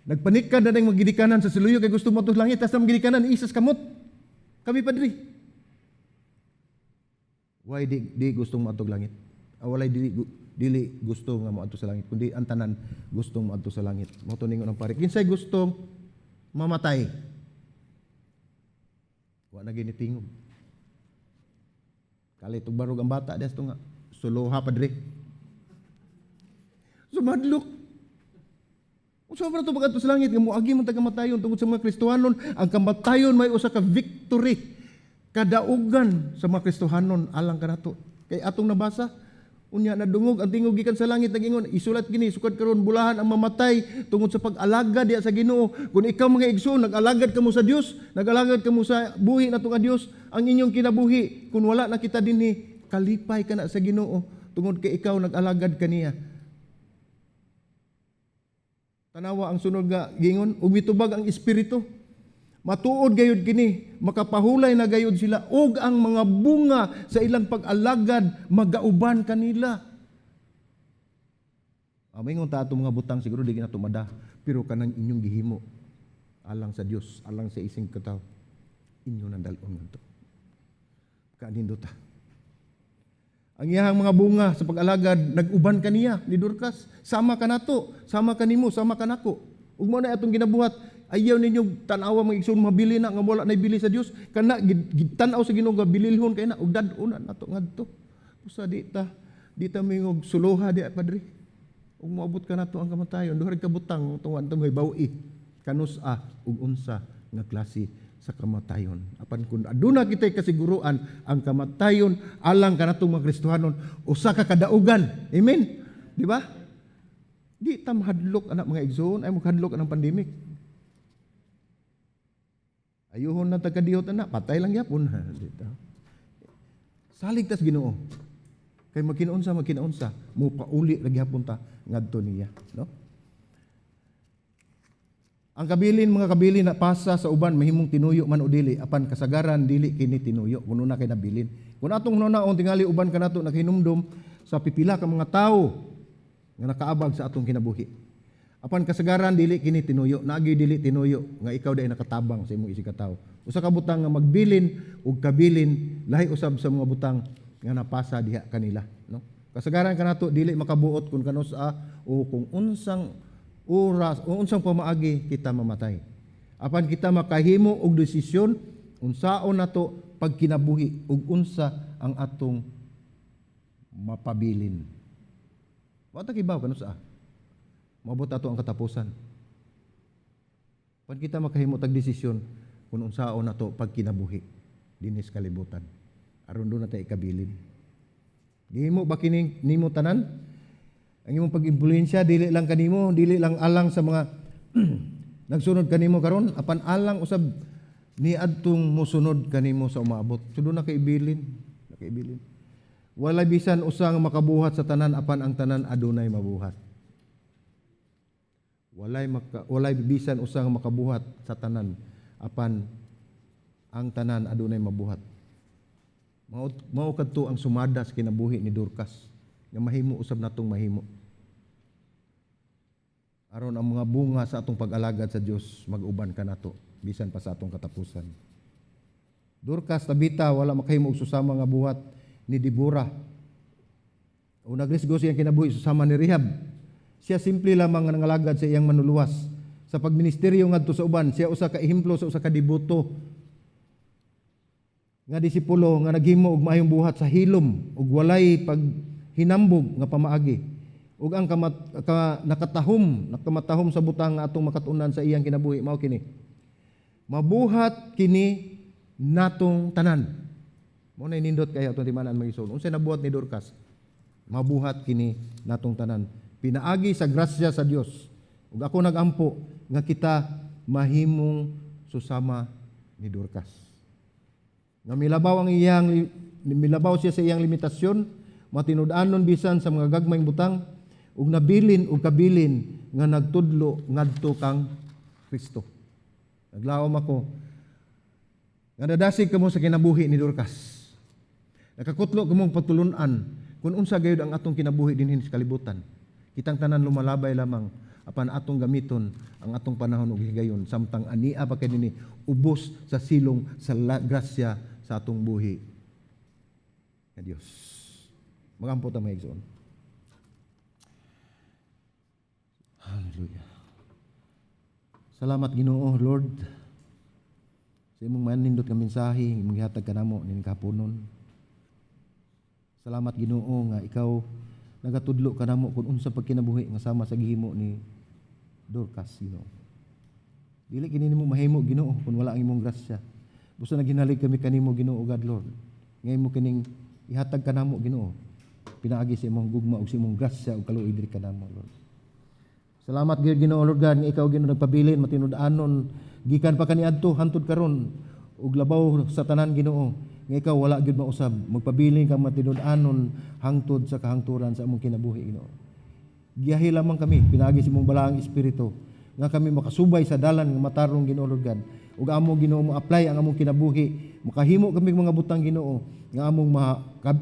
Nagpanikad na ng magidikanan sa siluyo kay gusto moadto sa langit. Tas ang magidikanan, isas kamot. Kami, padre. Why di gustong moadtog langit? Ah, walay dili gusto nga moadto sa langit, kundi ang tanan gustong moadto sa langit. Mao to ningon ang pare. Kinsay gustong mamatay? Wa na ginitingog. Kalit og barog ang bata des nga suluha, padre. Sumadlok. Unsa man to pag-adto sa langit nga moagi man ta kamatayon? Tungod sa mga Kristohanon, ang kamatayon may usa ka victory, kadaugan sa mga Kristohanon alang kanato. Kay atong nabasa, unya nadungog ang tingog gikan sa langit nagingon, "Isulat kini, sukad karon bulahan ang mamatay tungod sa pag-alagad diha sa Ginoo." Kung ikaw, mga igsoon, nag-alagad kamo sa Dios, nag-alagad kamo sa buhi nato nga Dios, ang inyong kinabuhi kun wala na kita dinhi, kalipay ka na sa Ginoo tungod kay ikaw nag-alagad kaniya. Tanawa ang sunod nga gingon, ug mitubag ang espiritu, "Matuod gayud kini, makapahulay na gayud sila ug ang mga bunga sa ilang pag-alagad magauban kanila." Amingon ta atong mga butang siguro di na tumada, pero kanang inyong gihimo alang sa Dios, alang sa ising kataw, inyo nang dal-on ngadto. Kanindot ta. Ang iyang mga bunga sa pag-alagad nag-uban kaniya ni Dorcas. Sama kanato, sama kanimo, sama kanako. Ug mao na atong ginabuhat, ayaw ninyo tan-awa, mga igsoon, mabili na nga wala na bili sa Dios. Kana gitan-aw sa Ginoo nga bililhon kay na ug dad-on na nato ngadto. Usa di ta mingog suluha di padre. Ug moabot ka nato ang kamatayon, duha ka butang tungan to may bawi kanus-a ug unsa nga klase sa kamatayon. Apan kung aduna kitay kasiguruan, ang kamatayon alang kanatong mga Kristohanon usa ka kadaugan. Amen. Di ba? Di ta mahadlok anak, mga igsoon, ay maghadlok anang pandemic. Ayuhon na tagkadihot anak, patay lang yapon. Dito. Salig tas Ginoo. Kay magkinaunsa, magkinaunsa, mo pauli ra gyapon ta ngadto niya, no? Ang kabilin, mga kabilin na pasa sa uban mahimong tinuyo man o dili, apan kasagaran dili kini tinuyo kuno na kay nabilin. Kung atong hunaon, tingali uban kanato nakahinumdom sa pipila ka mga tawo nga nakaabag sa atong kinabuhi. Apan kasagaran dili kini tinuyo, naagi dili tinuyo nga ikaw dai nakatabang sa imong isig ka tawo. Usa ka butang nga magbilin ug kabilin lahi usab sa mga butang nga napasa diha kanila, no? Kasagaran kanato dili makabuot kung kanus-a o kung unsang oras o unsang pamaagi kita mamatay. Apan kita makahimo og desisyon unsaon nato pagkinabuhi ug unsa ang atong mapabilin. Wa ta kibaw kanus-a moabot ato ang katapusan. Pan kita makahimo tag desisyon kung unsaon nato pagkinabuhi dinhi sa kalibutan. Aron duna tay ikabilin. Gihimo ba kini nimo tanan? Ang imong pag-impluwensya dili lang kanimo, dili lang alang sa mga nagsunod kanimo karon, apan alang usab ni adtong mosunod kanimo sa umaabot. So duna kay ibilin, nakaibilin. Walay bisan usa nga makabuhat sa tanan, apan ang tanan adunay mabuhat. Walay bisan usa nga makabuhat sa tanan, apan ang tanan adunay mabuhat. Mao kadto ang sumada sa kinabuhi ni Dorcas nga mahimo usab natong mahimo. Aron ang mga bunga sa atong pag-alagad sa Dios mag-uban kanato bisan pa sa atong katapusan. Dorcas, Tabita, wala makahimo og susama nga buhat ni Debora. O nagrisgo siyang kinabuhi susama ni Rahab. Siya simple lamang nga nangalagad sa iyang manuluwas. Sa pagministeryo ngadto sa uban, siya usa ka ehemplo sa usa ka deboto nga disipulo nga naghimo og maayong buhat sa hilom ug walay paghinambog nga pamaagi. Ug ang kamat, ka, nakatahom, nakamatahom sa butang nga atong makatunan sa iyang kinabuhi mao kini. Mabuhat kini natong tanan. Mao na nindot kay atong timan-an, mga igsoon. Unsay nabuhat ni Dorcas? Mabuhat kini natong tanan. Pinaagi sa grasya sa Dios. Ug ako nagampo nga kita mahimong susama ni Dorcas. Nga milabaw siya sa iyang limitasyon, matinud-anon bisan sa mga gagmayng butang, ug nabilin og kabilin nga nagtudlo ngadto kang Kristo. Naglaom ako nga nadasig kamo sa kinabuhi ni Dorcas. Nakakutlo kamong pagtulunan kung unsa gayud ang atong kinabuhi dinhi sa kalibutan. Kitang tanan lumalabay lamang, apan atong gamiton ang atong panahon ug higayon samtang ania pa kay dinhi, ubos sa silong sa grasya sa atong buhi nga Dios. Magampo ta, mga igsoon. Hallelujah. Salamat, Ginoo, Lord, sa imong manindot nga mensahe imong gihatag kanamo ning kahaponon. Salamat, Ginoo, nga ikaw nagatudlo kanamo kung unsa pagkinabuhi nga sama sa gihimo ni Dorcas, Ginoo. Dili kini nimo mahimo, Ginoo, kung wala ang imong grasya. Busa naghinalig kami kanimo, Ginoo God Lord. Nga imo kining ihatag kanamo, Ginoo. Pinaagi sa imong gugma ug sa imong grasya ug kaluoy diri kanamo, Lord. Salamat gyud, Ginoo Lord God, nga ikaw, Ginoo, nagpabilin matinud-anon gikan pa kaniadto hantod karon, ug labaw sa tanan, Ginoo, nga ikaw wala gyud mausab, magpabilin ka matinud-anon hangtod sa kahangturan sa among kinabuhi, Ginoo. Giyahi lamang kami pinaagi sa imong balaang espiritu nga kami makasubay sa dalan nga matarong, Ginoo Lord God, ug amo, Ginoo, mo-apply ang among kinabuhi, makahimo kami mga butang, Ginoo, nga among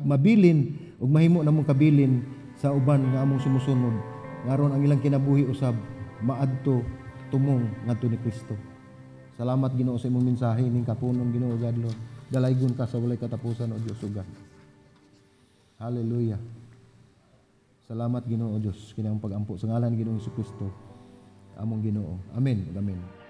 mabilin ug mahimo namong kabilin sa uban nga among sumusunod ngaron ang ilang kinabuhi usab maadto tumong ngadto ni Kristo. Salamat, Ginoo, sa imong mensahe ning kahaponon, Ginoo God Lord. Dalaygon ka sa walay katapusan, o Dios o God. Hallelujah. Salamat, Ginoo Dios, kinang pagampo sa ngalan ni Ginoong Kristo among Ginoo. Amen. Amen.